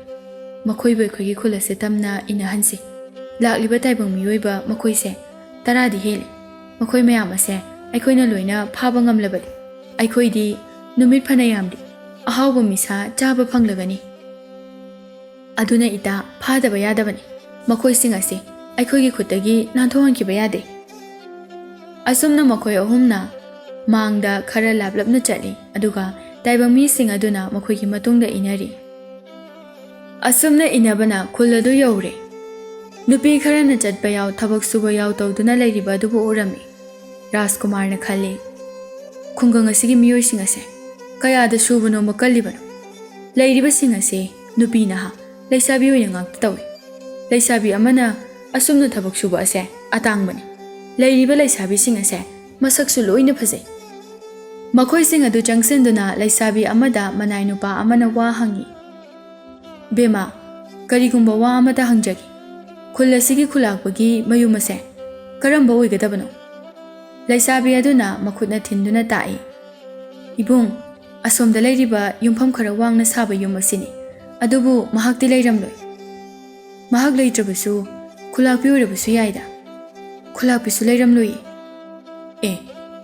"ꯃꯈꯣꯏꯕꯨ ꯑꯩꯈꯣꯏꯒꯤ ꯈꯨꯜ ꯑꯁꯦ ꯇꯝꯅ ꯏꯟꯅꯍꯟꯁꯤ꯫ ꯂꯥꯛꯂꯤꯕ ꯇꯥꯏꯕꯪ ꯃꯤꯑꯣꯏꯕ ꯃꯈꯣꯏꯁꯦ ꯇꯔꯥꯗꯤ ꯍꯦꯜꯂꯤ꯫ ꯃꯈꯣꯏ ꯃꯌꯥꯝ ꯑꯁꯦ ꯑꯩꯈꯣꯏꯅ ꯂꯣꯏꯅ ꯐꯥꯕ ꯉꯝꯂꯕꯗꯤ ꯑꯩꯈꯣꯏꯗꯤ ꯅꯨꯃꯤꯠ ꯐꯅ ꯌꯥꯝꯗꯤ ꯑꯍꯥꯎꯕ ꯃꯤꯁꯥ ꯆꯥꯕ ꯐꯪꯂꯒꯅꯤ꯫ ꯑꯗꯨꯅ ꯏꯇꯥ, ꯐꯥꯗꯕ ꯌꯥꯗꯕꯅꯤ꯫ ꯃꯈꯣꯏꯁꯤꯡ ꯑꯁꯤ ꯑꯩꯈꯣꯏꯒꯤ ꯈꯨꯠꯇꯒꯤ ꯅꯥꯟꯊꯣꯛꯍꯟꯈꯤꯕ ꯌꯥꯗꯦ꯫" ꯑꯁꯨꯝꯅ ꯃꯈꯣꯏ ꯑꯍꯨꯝꯅ ꯃꯥꯡꯗ ꯈꯔ ꯂꯥꯞꯂꯞꯅ ꯆꯠꯂꯤ, ꯑꯗꯨꯒ ꯇꯥꯏꯕꯪ ꯃꯤꯁꯤꯡ ꯑꯗꯨꯅ ꯃꯈꯣꯏꯒꯤ ꯃꯇꯨꯡꯗ ꯏꯟꯅꯔꯤ꯫ ꯑꯁꯨꯝꯅ ꯏꯟꯅꯕꯅ ꯈꯨꯜ ꯑꯗꯨ ꯌꯧꯔꯦ꯫ ꯅꯨꯄꯤ ꯈꯔꯅ ꯆꯠꯄ ꯌꯥꯎ, ꯊꯕꯛ ꯁꯨꯕ ꯌꯥꯎ ꯇꯧꯗꯨꯅ ꯂꯩꯔꯤꯕ ꯑꯗꯨꯕꯨ ꯎꯔꯝꯃꯤ꯫ ꯔꯥꯖꯀꯨꯃꯥꯔꯅ ꯈꯜꯂꯤ, "ꯈꯨꯡꯒꯪ ꯑꯁꯤꯒꯤ ꯃꯤꯑꯣꯏꯁꯤꯡ ꯑꯁꯦ ꯀꯌꯥꯗ ꯁꯨꯕꯅꯣ ꯃꯀꯜꯂꯤꯕꯅꯣ? ꯂꯩꯔꯤꯕꯁꯤꯡ ꯑꯁꯦ ꯅꯨꯄꯤ ꯅꯍꯥ, ꯂꯩꯁꯥꯕꯤ ꯑꯣꯏꯅ ꯉꯥꯛꯇ ꯇꯧꯏ꯫ ꯂꯩꯁꯥꯕꯤ ꯑꯃꯅ ꯑꯁꯨꯝꯅ ꯊꯕꯛ ꯁꯨꯕ ꯑꯁꯦ ꯑꯇꯥꯡꯕꯅꯤ꯫ ꯂꯩꯔꯤꯕ ꯂꯩꯁꯥꯕꯤꯁꯤꯡ ꯑꯁꯦ ꯃꯁꯛꯁꯨ ꯂꯣꯏꯅ ꯐꯖꯩ꯫" ꯃꯈꯣꯏꯁꯤꯡ ꯑꯗꯨ ꯆꯪꯁꯤꯟꯗꯨꯅ ꯂꯩꯁꯥꯕꯤ ꯑꯃꯗ ꯃꯅꯥꯏ ꯅꯨꯄꯥ ꯑꯃꯅ ꯋꯥ ꯍꯪꯉꯤ꯫ "ꯕꯦꯃꯥ, ꯀꯔꯤꯒꯨꯝꯕ ꯋꯥ ꯑꯃꯇ ꯍꯪꯖꯒꯦ꯫ ꯈꯨꯜ ꯑꯁꯤꯒꯤ ꯈꯨꯂꯥꯛꯄꯒꯤ ꯃꯌꯨꯝ ꯑꯁꯦ ꯀꯔꯝꯕ ꯑꯣꯏꯒꯗꯕꯅꯣ?" ꯂꯩꯁꯥꯕꯤ ꯑꯗꯨꯅ ꯃꯈꯨꯠꯅ ꯊꯤꯟꯗꯨꯅ ꯇꯥꯛꯏ, "ꯏꯕꯨꯡ, ꯑꯁꯣꯝꯗ ꯂꯩꯔꯤꯕ ꯌꯨꯝꯐꯝ ꯈꯔ ꯋꯥꯡꯅ ꯁꯥꯕ ꯌꯨꯝ ꯑꯁꯤꯅꯤ꯫ ꯑꯗꯨꯕꯨ ꯃꯍꯥꯛꯇꯤ ꯂꯩꯔꯝꯂꯣꯏ꯫ ꯃꯍꯥꯛ ꯂꯩꯇ꯭ꯔꯕꯁꯨ ꯈꯨꯂꯥꯛꯄꯤ ꯑꯣꯏꯔꯕꯁꯨ ꯌꯥꯏꯗ꯫" "ꯈꯨꯂꯥꯛꯄꯤꯁꯨ ꯂꯩꯔꯝꯂꯣꯏꯌꯦ꯫" "ꯑꯦ,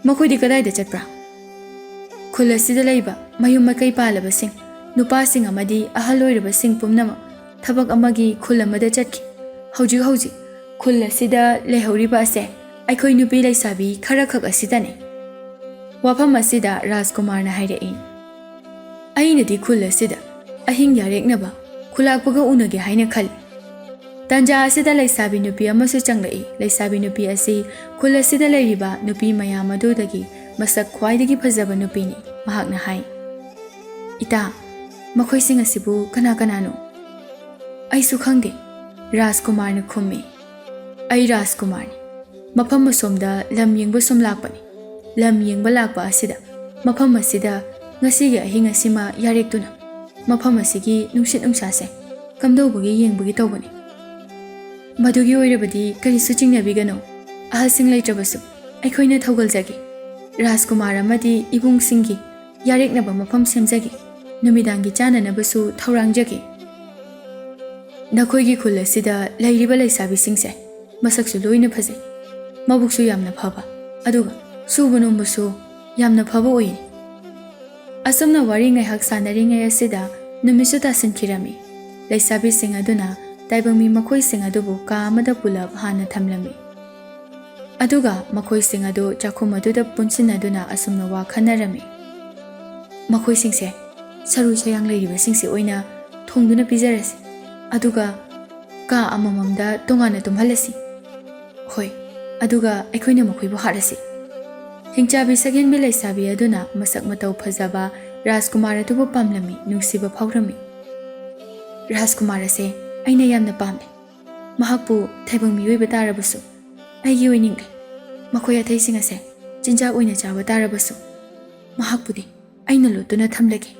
ꯃꯈꯣꯏꯗꯤ ꯀꯗꯥꯏꯗ ꯆꯠꯄ꯭ꯔꯥ?" "ꯈꯨꯜ ꯑꯁꯤꯗ ꯂꯩꯕ ꯃꯌꯨꯝ ꯃꯀꯩ ꯄꯥꯜꯂꯕꯁꯤꯡ, ꯅꯨꯄꯥꯁꯤꯡ ꯑꯃꯗꯤ ꯑꯍꯜ ꯑꯣꯏꯔꯕꯁꯤꯡ ꯄꯨꯝꯅꯃꯛ ꯊꯕꯛ ꯑꯃꯒꯤ ꯈꯨꯜ ꯑꯃꯗ ꯆꯠꯈꯤ꯫ ꯍꯧꯖꯤꯛ ꯍꯧꯖꯤꯛ ꯈꯨꯜ ꯑꯁꯤꯗ ꯂꯩꯍꯧꯔꯤꯕ ꯑꯁꯦ ꯑꯩꯈꯣꯏ ꯅꯨꯄꯤ ꯂꯩꯁꯥꯕꯤ ꯈꯔꯈꯛ ꯑꯁꯤꯗꯅꯤ꯫" ꯋꯥꯐꯝ ꯑꯁꯤꯗ ꯔꯥꯖꯀꯨꯃꯥꯔꯅ ꯍꯥꯏꯔꯛꯏ, "ꯑꯩꯅꯗꯤ ꯈꯨꯜ ꯑꯁꯤꯗ ꯑꯍꯤꯡ ꯌꯥꯔꯦꯛꯅꯕ ꯈꯨꯂꯥꯛꯄꯒ ꯎꯅꯒꯦ ꯍꯥꯏꯅ ꯈꯜꯂꯤ꯫" ꯇꯟꯖꯥ ꯑꯁꯤꯗ ꯂꯩꯁꯥꯕꯤ ꯅꯨꯄꯤ ꯑꯃꯁꯨ ꯆꯪꯂꯛꯏ꯫ ꯂꯩꯁꯥꯕꯤ ꯅꯨꯄꯤ ꯑꯁꯤ ꯈꯨꯜ ꯑꯁꯤꯗ ꯂꯩꯔꯤꯕ ꯅꯨꯄꯤ ꯃꯌꯥꯝ ꯑꯗꯨꯗꯒꯤ ꯃꯁꯛ ꯈ꯭ꯋꯥꯏꯗꯒꯤ ꯐꯖꯕ ꯅꯨꯄꯤꯅꯤ꯫ ꯃꯍꯥꯛꯅ ꯍꯥꯏ, "ꯏꯇꯥ, ꯃꯈꯣꯏꯁꯤꯡ ꯑꯁꯤꯕꯨ ꯀꯅꯥ ꯀꯅꯥꯅꯣ?" "ꯑꯩꯁꯨ ꯈꯪꯗꯦ꯫" ꯔꯥꯖꯀꯨꯃꯥꯔꯅ ꯈꯨꯝꯃꯤ, "ꯑꯩ ꯔꯥꯖꯀꯨꯃꯥꯔꯅꯤ꯫ ꯃꯐꯝ ꯑꯁꯣꯝꯗ ꯂꯝ ꯌꯦꯡꯕ ꯁꯨꯝ ꯂꯥꯛꯄꯅꯤ꯫ ꯂꯝ ꯌꯦꯡꯕ ꯂꯥꯛꯄ ꯑꯁꯤꯗ, ꯃꯐꯝ ꯑꯁꯤꯗ ꯉꯁꯤꯒꯤ ꯑꯍꯤꯡ ꯑꯁꯤꯃ ꯌꯥꯔꯦꯛꯇꯨꯅ ꯃꯐꯝ ꯑꯁꯤꯒꯤ ꯅꯨꯡꯁꯤꯠ ꯅꯨꯡꯁꯥꯁꯦ ꯀꯝꯗꯧꯕꯒꯦ ꯌꯦꯡꯕꯒꯤ ꯇꯧꯕꯅꯤ꯫" "ꯃꯗꯨꯒꯤ ꯑꯣꯏꯔꯕꯗꯤ ꯀꯔꯤꯁꯨ ꯆꯤꯡꯅꯕꯤꯒꯅꯨ꯫ ꯑꯍꯜꯁꯤꯡ ꯂꯩꯇ꯭ꯔꯕꯁꯨ ꯑꯩꯈꯣꯏꯅ ꯊꯧꯒꯜꯖꯒꯦ꯫ ꯔꯥꯖꯀꯨꯃꯥꯔ ꯑꯃꯗꯤ ꯏꯕꯨꯡꯁꯤꯡꯒꯤ ꯌꯥꯔꯦꯛꯅꯕ ꯃꯐꯝ ꯁꯦꯝꯖꯒꯦ꯫ ꯅꯨꯃꯤꯗꯥꯡꯒꯤ ꯆꯥꯅꯅꯕꯁꯨ ꯊꯧꯔꯥꯡꯖꯒꯦ꯫ ꯅꯈꯣꯏꯒꯤ ꯈꯨꯜ ꯑꯁꯤꯗ ꯂꯩꯔꯤꯕ ꯂꯩꯁꯥꯕꯤꯁꯤꯡꯁꯦ ꯃꯁꯛꯁꯨ ꯂꯣꯏꯅ ꯐꯖꯩ, ꯃꯕꯨꯛꯁꯨ ꯌꯥꯝꯅ ꯐꯕ, ꯑꯗꯨꯒ ꯁꯨꯕ ꯅꯣꯝꯕꯁꯨ ꯌꯥꯝꯅ ꯐꯕ ꯑꯣꯏꯌꯦ꯫" ꯑꯁꯨꯝꯅ ꯋꯥꯔꯤ ꯉꯥꯏꯍꯥꯛ ꯁꯥꯟꯅꯔꯤꯉꯩ ꯑꯁꯤꯗ ꯅꯨꯃꯤꯠꯁꯨ ꯇꯥꯁꯤꯟꯈꯤꯔꯝꯃꯤ꯫ ꯂꯩꯁꯥꯕꯤꯁꯤꯡ ꯑꯗꯨꯅ ꯇꯥꯏꯕꯪꯃꯤ ꯃꯈꯣꯏꯁꯤꯡ ꯑꯗꯨꯕꯨ ꯀꯥ ꯑꯃꯗ ꯄꯨꯂꯞ ꯍꯥꯟꯅ ꯊꯝꯂꯝꯃꯤ꯫ ꯑꯗꯨꯒ ꯃꯈꯣꯏꯁꯤꯡ ꯑꯗꯨ ꯆꯥꯛꯈꯨꯝ ꯑꯗꯨꯗ ꯄꯨꯟꯁꯤꯟꯅꯗꯨꯅ ꯑꯁꯨꯝꯅ ꯋꯥ ꯈꯟꯅꯔꯝꯃꯤ꯫ "ꯃꯈꯣꯏꯁꯤꯡꯁꯦ ꯁꯔꯨ ꯁꯌꯥꯡ ꯂꯩꯔꯤꯕꯁꯤꯡꯁꯦ ꯑꯣꯏꯅ ꯊꯣꯡꯗꯨꯅ ꯄꯤꯖꯔꯁꯤ, ꯑꯗꯨꯒ ꯀꯥ ꯑꯃꯃꯝꯗ ꯇꯣꯉꯥꯟꯅ ꯇꯨꯝꯍꯜꯂꯁꯤ꯫ ꯍꯣꯏ, ꯑꯗꯨꯒ ꯑꯩꯈꯣꯏꯅ ꯃꯈꯣꯏꯕꯨ ꯍꯥꯠꯂꯁꯤ꯫" ꯍꯤꯡꯆꯥꯕꯤ ꯁꯛꯍꯦꯟꯕꯤ ꯂꯩꯁꯥꯕꯤ ꯑꯗꯨꯅ ꯃꯁꯛ ꯃꯇꯧ ꯐꯖꯕ ꯔꯥꯖꯀꯨꯃꯥꯔ ꯑꯗꯨꯕꯨ ꯄꯥꯝꯂꯝꯃꯤ, ꯅꯨꯡꯁꯤꯕ ꯐꯥꯎꯔꯝꯃꯤ꯫ "ꯔꯥꯖꯀꯨꯃꯥꯔ ꯑꯁꯦ ꯑꯩꯅ ꯌꯥꯝꯅ ꯄꯥꯝꯃꯤ꯫ ꯃꯍꯥꯛꯄꯨ ꯇꯥꯏꯕꯪ ꯃꯤꯑꯣꯏꯕ ꯇꯥꯔꯕꯁꯨ ꯑꯩꯒꯤ ꯑꯣꯏꯅꯤꯡꯂꯦ꯫ ꯃꯈꯣꯏ ꯑꯇꯩꯁꯤꯡ ꯑꯁꯦ ꯆꯤꯟꯖꯥꯛ ꯑꯣꯏꯅ ꯆꯥꯕ ꯇꯥꯔꯕꯁꯨ ꯃꯍꯥꯛꯄꯨꯗꯤ ꯑꯩꯅ ꯂꯣꯠꯇꯨꯅ ꯊꯝꯂꯒꯦ꯫"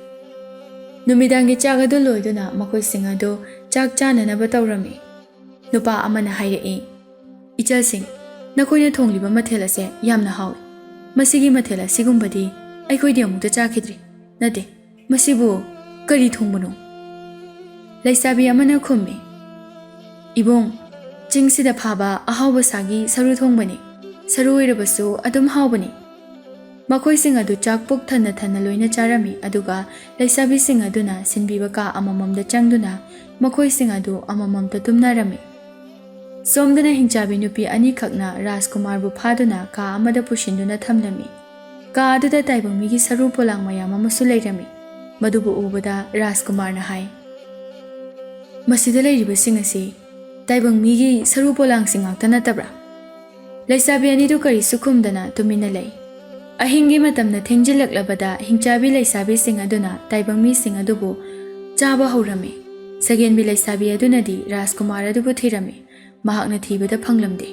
ꯅꯨꯃꯤꯗꯥꯡꯒꯤ ꯆꯥꯛ ꯑꯗꯨ ꯂꯣꯏꯗꯨꯅ ꯃꯈꯣꯏꯁꯤꯡ ꯑꯗꯨ ꯆꯥꯛ ꯆꯥꯅꯅꯕ ꯇꯧꯔꯝꯃꯤ꯫ ꯅꯨꯄꯥ ꯑꯃꯅ ꯍꯥꯏꯔꯛꯏ, "ꯏꯆꯜꯁꯤꯡ, ꯅꯈꯣꯏꯅ ꯊꯣꯡꯂꯤꯕ ꯃꯊꯦꯜ ꯑꯁꯦ ꯌꯥꯝꯅ ꯍꯥꯎꯏ꯫ ꯃꯁꯤꯒꯤ ꯃꯊꯦꯜ ꯑꯁꯤꯒꯨꯝꯕꯗꯤ ꯑꯩꯈꯣꯏꯗꯤ ꯑꯃꯨꯛꯇ ꯆꯥꯈꯤꯗ꯭ꯔꯤ꯫ ꯅꯠꯇꯦ, ꯃꯁꯤꯕꯨ ꯀꯔꯤ ꯊꯣꯡꯕꯅꯣ?" ꯂꯩꯁꯥꯕꯤ ꯑꯃꯅ ꯈꯨꯝꯃꯤ, "ꯏꯕꯨꯡ, ꯆꯤꯡꯁꯤꯗ ꯐꯥꯕ ꯑꯍꯥꯎꯕ ꯁꯥꯒꯤ ꯁꯔꯨ ꯊꯣꯡꯕꯅꯤ꯫ ꯁꯔꯨ ꯑꯣꯏꯔꯕꯁꯨ ꯑꯗꯨꯝ ꯍꯥꯎꯕꯅꯤ꯫" ꯃꯈꯣꯏꯁꯤꯡ ꯑꯗꯨ ꯆꯥꯛ ꯄꯨꯛ ꯊꯟꯅ ꯊꯟꯅ ꯂꯣꯏꯅ ꯆꯥꯔꯝꯃꯤ, ꯑꯗꯨꯒ ꯂꯩꯁꯥꯕꯤꯁꯤꯡ ꯑꯗꯨꯅ ꯁꯤꯟꯕꯤꯕ ꯀꯥ ꯑꯃꯃꯝꯗ ꯆꯪꯗꯨꯅ ꯃꯈꯣꯏꯁꯤꯡ ꯑꯗꯨ ꯑꯃꯃꯝꯇ ꯇꯨꯝꯅꯔꯝꯃꯤ꯫ ꯁꯣꯝꯗꯅ ꯍꯤꯡꯆꯥꯕꯤ ꯅꯨꯄꯤ ꯑꯅꯤꯈꯛꯅ ꯔꯥꯖꯀꯨꯃꯥꯔꯕꯨ ꯐꯥꯗꯨꯅ ꯀꯥ ꯑꯃꯗ ꯄꯨꯁꯤꯟꯗꯨꯅ ꯊꯝꯂꯝꯃꯤ꯫ ꯀꯥ ꯑꯗꯨꯗ ꯇꯥꯏꯕꯪ ꯃꯤꯒꯤ ꯁꯔꯨ ꯄꯣꯂꯥꯡ ꯃꯌꯥꯝ ꯑꯃꯁꯨ ꯂꯩꯔꯝꯃꯤ꯫ ꯃꯗꯨꯕꯨ ꯎꯕꯗ ꯔꯥꯖꯀꯨꯃꯥꯔꯅ ꯍꯥꯏ, "ꯃꯁꯤꯗ ꯂꯩꯔꯤꯕꯁꯤꯡ ꯑꯁꯤ ꯇꯥꯏꯕꯪ ꯃꯤꯒꯤ ꯁꯔꯨ ꯄꯣꯂꯥꯡꯁꯤꯡ ꯉꯥꯛꯇ ꯅꯠꯇꯕ꯭ꯔꯥ?" ꯂꯩꯁꯥꯕꯤ ꯑꯅꯤꯗꯨ ꯀꯔꯤꯁꯨ ꯈꯨꯝꯗꯅ ꯇꯨꯃꯤꯟꯅ ꯂꯩ꯫ ꯑꯍꯤꯡꯒꯤ ꯃꯇꯝꯅ ꯊꯦꯡꯖꯤꯜꯂꯛꯂꯕꯗ ꯍꯤꯡꯆꯥꯕꯤ ꯂꯩꯁꯥꯕꯤꯁꯤꯡ ꯑꯗꯨꯅ ꯇꯥꯏꯕꯪ ꯃꯤꯁꯤꯡ ꯑꯗꯨꯕꯨ ꯆꯥꯕ ꯍꯧꯔꯝꯃꯤ꯫ ꯁꯒꯦꯟꯕꯤ ꯂꯩꯁꯥꯕꯤ ꯑꯗꯨꯅꯗꯤ ꯔꯥꯖꯀꯨꯃꯥꯔ ꯑꯗꯨꯕꯨ ꯊꯤꯔꯝꯃꯤ꯫ ꯃꯍꯥꯛꯅ ꯊꯤꯕꯗ ꯐꯪꯂꯝꯗꯦ꯫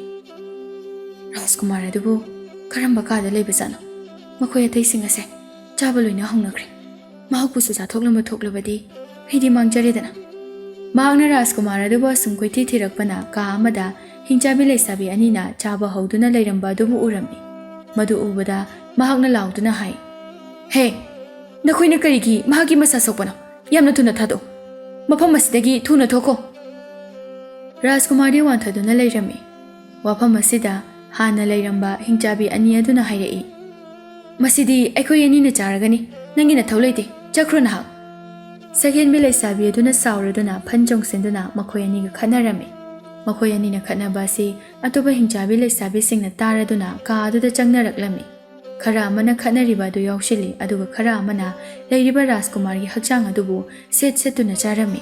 "ꯔꯥꯖꯀꯨꯃꯥꯔ ꯑꯗꯨꯕꯨ ꯀꯔꯝꯕ ꯀꯥꯗ ꯂꯩꯕꯖꯥꯠꯅꯣ? ꯃꯈꯣꯏ ꯑꯇꯩꯁꯤꯡ ꯑꯁꯦ ꯆꯥꯕ ꯂꯣꯏꯅ ꯍꯧꯅꯈ꯭ꯔꯦ꯫ ꯃꯍꯥꯛꯄꯨꯁꯨ ꯆꯥꯊꯣꯛꯂꯝꯕ ꯊꯣꯛꯂꯕꯗꯤ ꯑꯩꯗꯤ ꯃꯥꯡꯖꯔꯦꯗꯅ꯫" ꯃꯍꯥꯛꯅ ꯔꯥꯖꯀꯨꯃꯥꯔ ꯑꯗꯨꯕꯨ ꯑꯁꯨꯝ ꯀꯣꯏꯊꯤ ꯊꯤꯔꯛꯄꯅ ꯀꯥ ꯑꯃꯗ ꯍꯤꯡꯆꯥꯕꯤ ꯂꯩꯁꯥꯕꯤ ꯑꯅꯤꯅ ꯆꯥꯕ ꯍꯧꯗꯨꯅ ꯂꯩꯔꯝꯕ ꯑꯗꯨꯕꯨ ꯎꯔꯝꯃꯤ꯫ ꯃꯗꯨ ꯎꯕꯗ ꯃꯍꯥꯛꯅ ꯂꯥꯎꯗꯨꯅ ꯍꯥꯏ, "ꯍꯦ, ꯅꯈꯣꯏꯅ ꯀꯔꯤꯒꯤ ꯃꯍꯥꯛꯀꯤ ꯃꯁꯥ ꯁꯣꯛꯄꯅꯣ? ꯌꯥꯝꯅ ꯊꯨꯅ ꯊꯥꯗꯣꯛꯎ꯫ ꯃꯐꯝ ꯑꯁꯤꯗꯒꯤ ꯊꯨꯅ ꯊꯣꯛꯈꯣ!" ꯔꯥꯖꯀꯨꯃꯥꯔꯗꯤ ꯋꯥꯟꯊꯗꯨꯅ ꯂꯩꯔꯝꯃꯤ꯫ ꯋꯥꯐꯝ ꯑꯁꯤꯗ ꯍꯥꯟꯅ ꯂꯩꯔꯝꯕ ꯍꯤꯡꯆꯥꯕꯤ ꯑꯅꯤ ꯑꯗꯨꯅ ꯍꯥꯏꯔꯛꯏ, "ꯃꯁꯤꯗꯤ ꯑꯩꯈꯣꯏ ꯑꯅꯤꯅ ꯆꯥꯔꯒꯅꯤ꯫ ꯅꯪꯒꯤ ꯅꯊꯧ ꯂꯩꯇꯦ꯫ ꯆꯠꯈ꯭ꯔꯣ ꯅꯍꯥꯛ!" ꯁꯛꯍꯦꯟꯕꯤ ꯂꯩꯁꯥꯕꯤ ꯑꯗꯨꯅ ꯁꯥꯎꯔꯗꯨꯅ ꯐꯟ ꯆꯣꯡꯁꯤꯟꯗꯨꯅ ꯃꯈꯣꯏ ꯑꯅꯤꯒ ꯈꯠꯅꯔꯝꯃꯤ꯫ ꯃꯈꯣꯏ ꯑꯅꯤꯅ ꯈꯠꯅꯕ ꯑꯁꯤ ꯑꯇꯣꯞꯄ ꯍꯤꯡꯆꯥꯕꯤ ꯂꯩꯁꯥꯕꯤꯁꯤꯡꯅ ꯇꯥꯔꯗꯨꯅ ꯀꯥ ꯑꯗꯨꯗ ꯆꯪꯅꯔꯛꯂꯝꯃꯤ꯫ ꯈꯔ ꯑꯃꯅ ꯈꯠꯅꯔꯤꯕ ꯑꯗꯨ ꯌꯥꯎꯁꯤꯜꯂꯤ, ꯑꯗꯨꯒ ꯈꯔ ꯑꯃꯅ ꯂꯩꯔꯤꯕ ꯔꯥꯖꯀꯨꯃꯥꯔꯒꯤ ꯍꯛꯆꯥꯡ ꯑꯗꯨꯕꯨ ꯁꯦꯠ ꯁꯦꯠꯇꯨꯅ ꯆꯥꯔꯝꯃꯤ꯫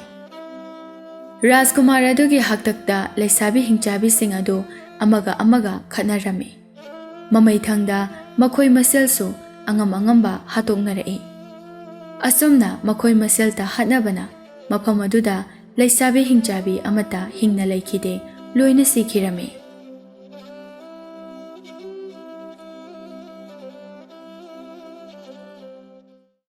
ꯔꯥꯖꯀꯨꯃꯥꯔ ꯑꯗꯨꯒꯤ ꯍꯥꯛꯇꯛꯇ ꯂꯩꯁꯥꯕꯤ ꯍꯤꯡꯆꯥꯕꯤꯁꯤꯡ ꯑꯗꯨ ꯑꯃꯒ ꯑꯃꯒ ꯈꯠꯅꯔꯝꯃꯤ꯫ ꯃꯃꯩꯊꯪꯗ ꯃꯈꯣꯏ ꯃꯁꯦꯜꯁꯨ ꯑꯉꯝ ꯑꯉꯝꯕ ꯍꯥꯠꯇꯣꯛꯅꯔꯛꯏ꯫ ꯑꯁꯨꯝꯅ ꯃꯈꯣꯏ ꯃꯁꯦꯜꯇ ꯍꯥꯠꯅꯕꯅ ꯃꯐꯝ ꯑꯗꯨꯗ ꯂꯩꯁꯥꯕꯤ ꯍꯤꯡꯆꯥꯕꯤ ꯑꯃꯠꯇ ꯍꯤꯡꯅ ꯂꯩꯈꯤꯗꯦ, ꯂꯣꯏꯅ ꯁꯤꯈꯤꯔꯝꯃꯤ꯫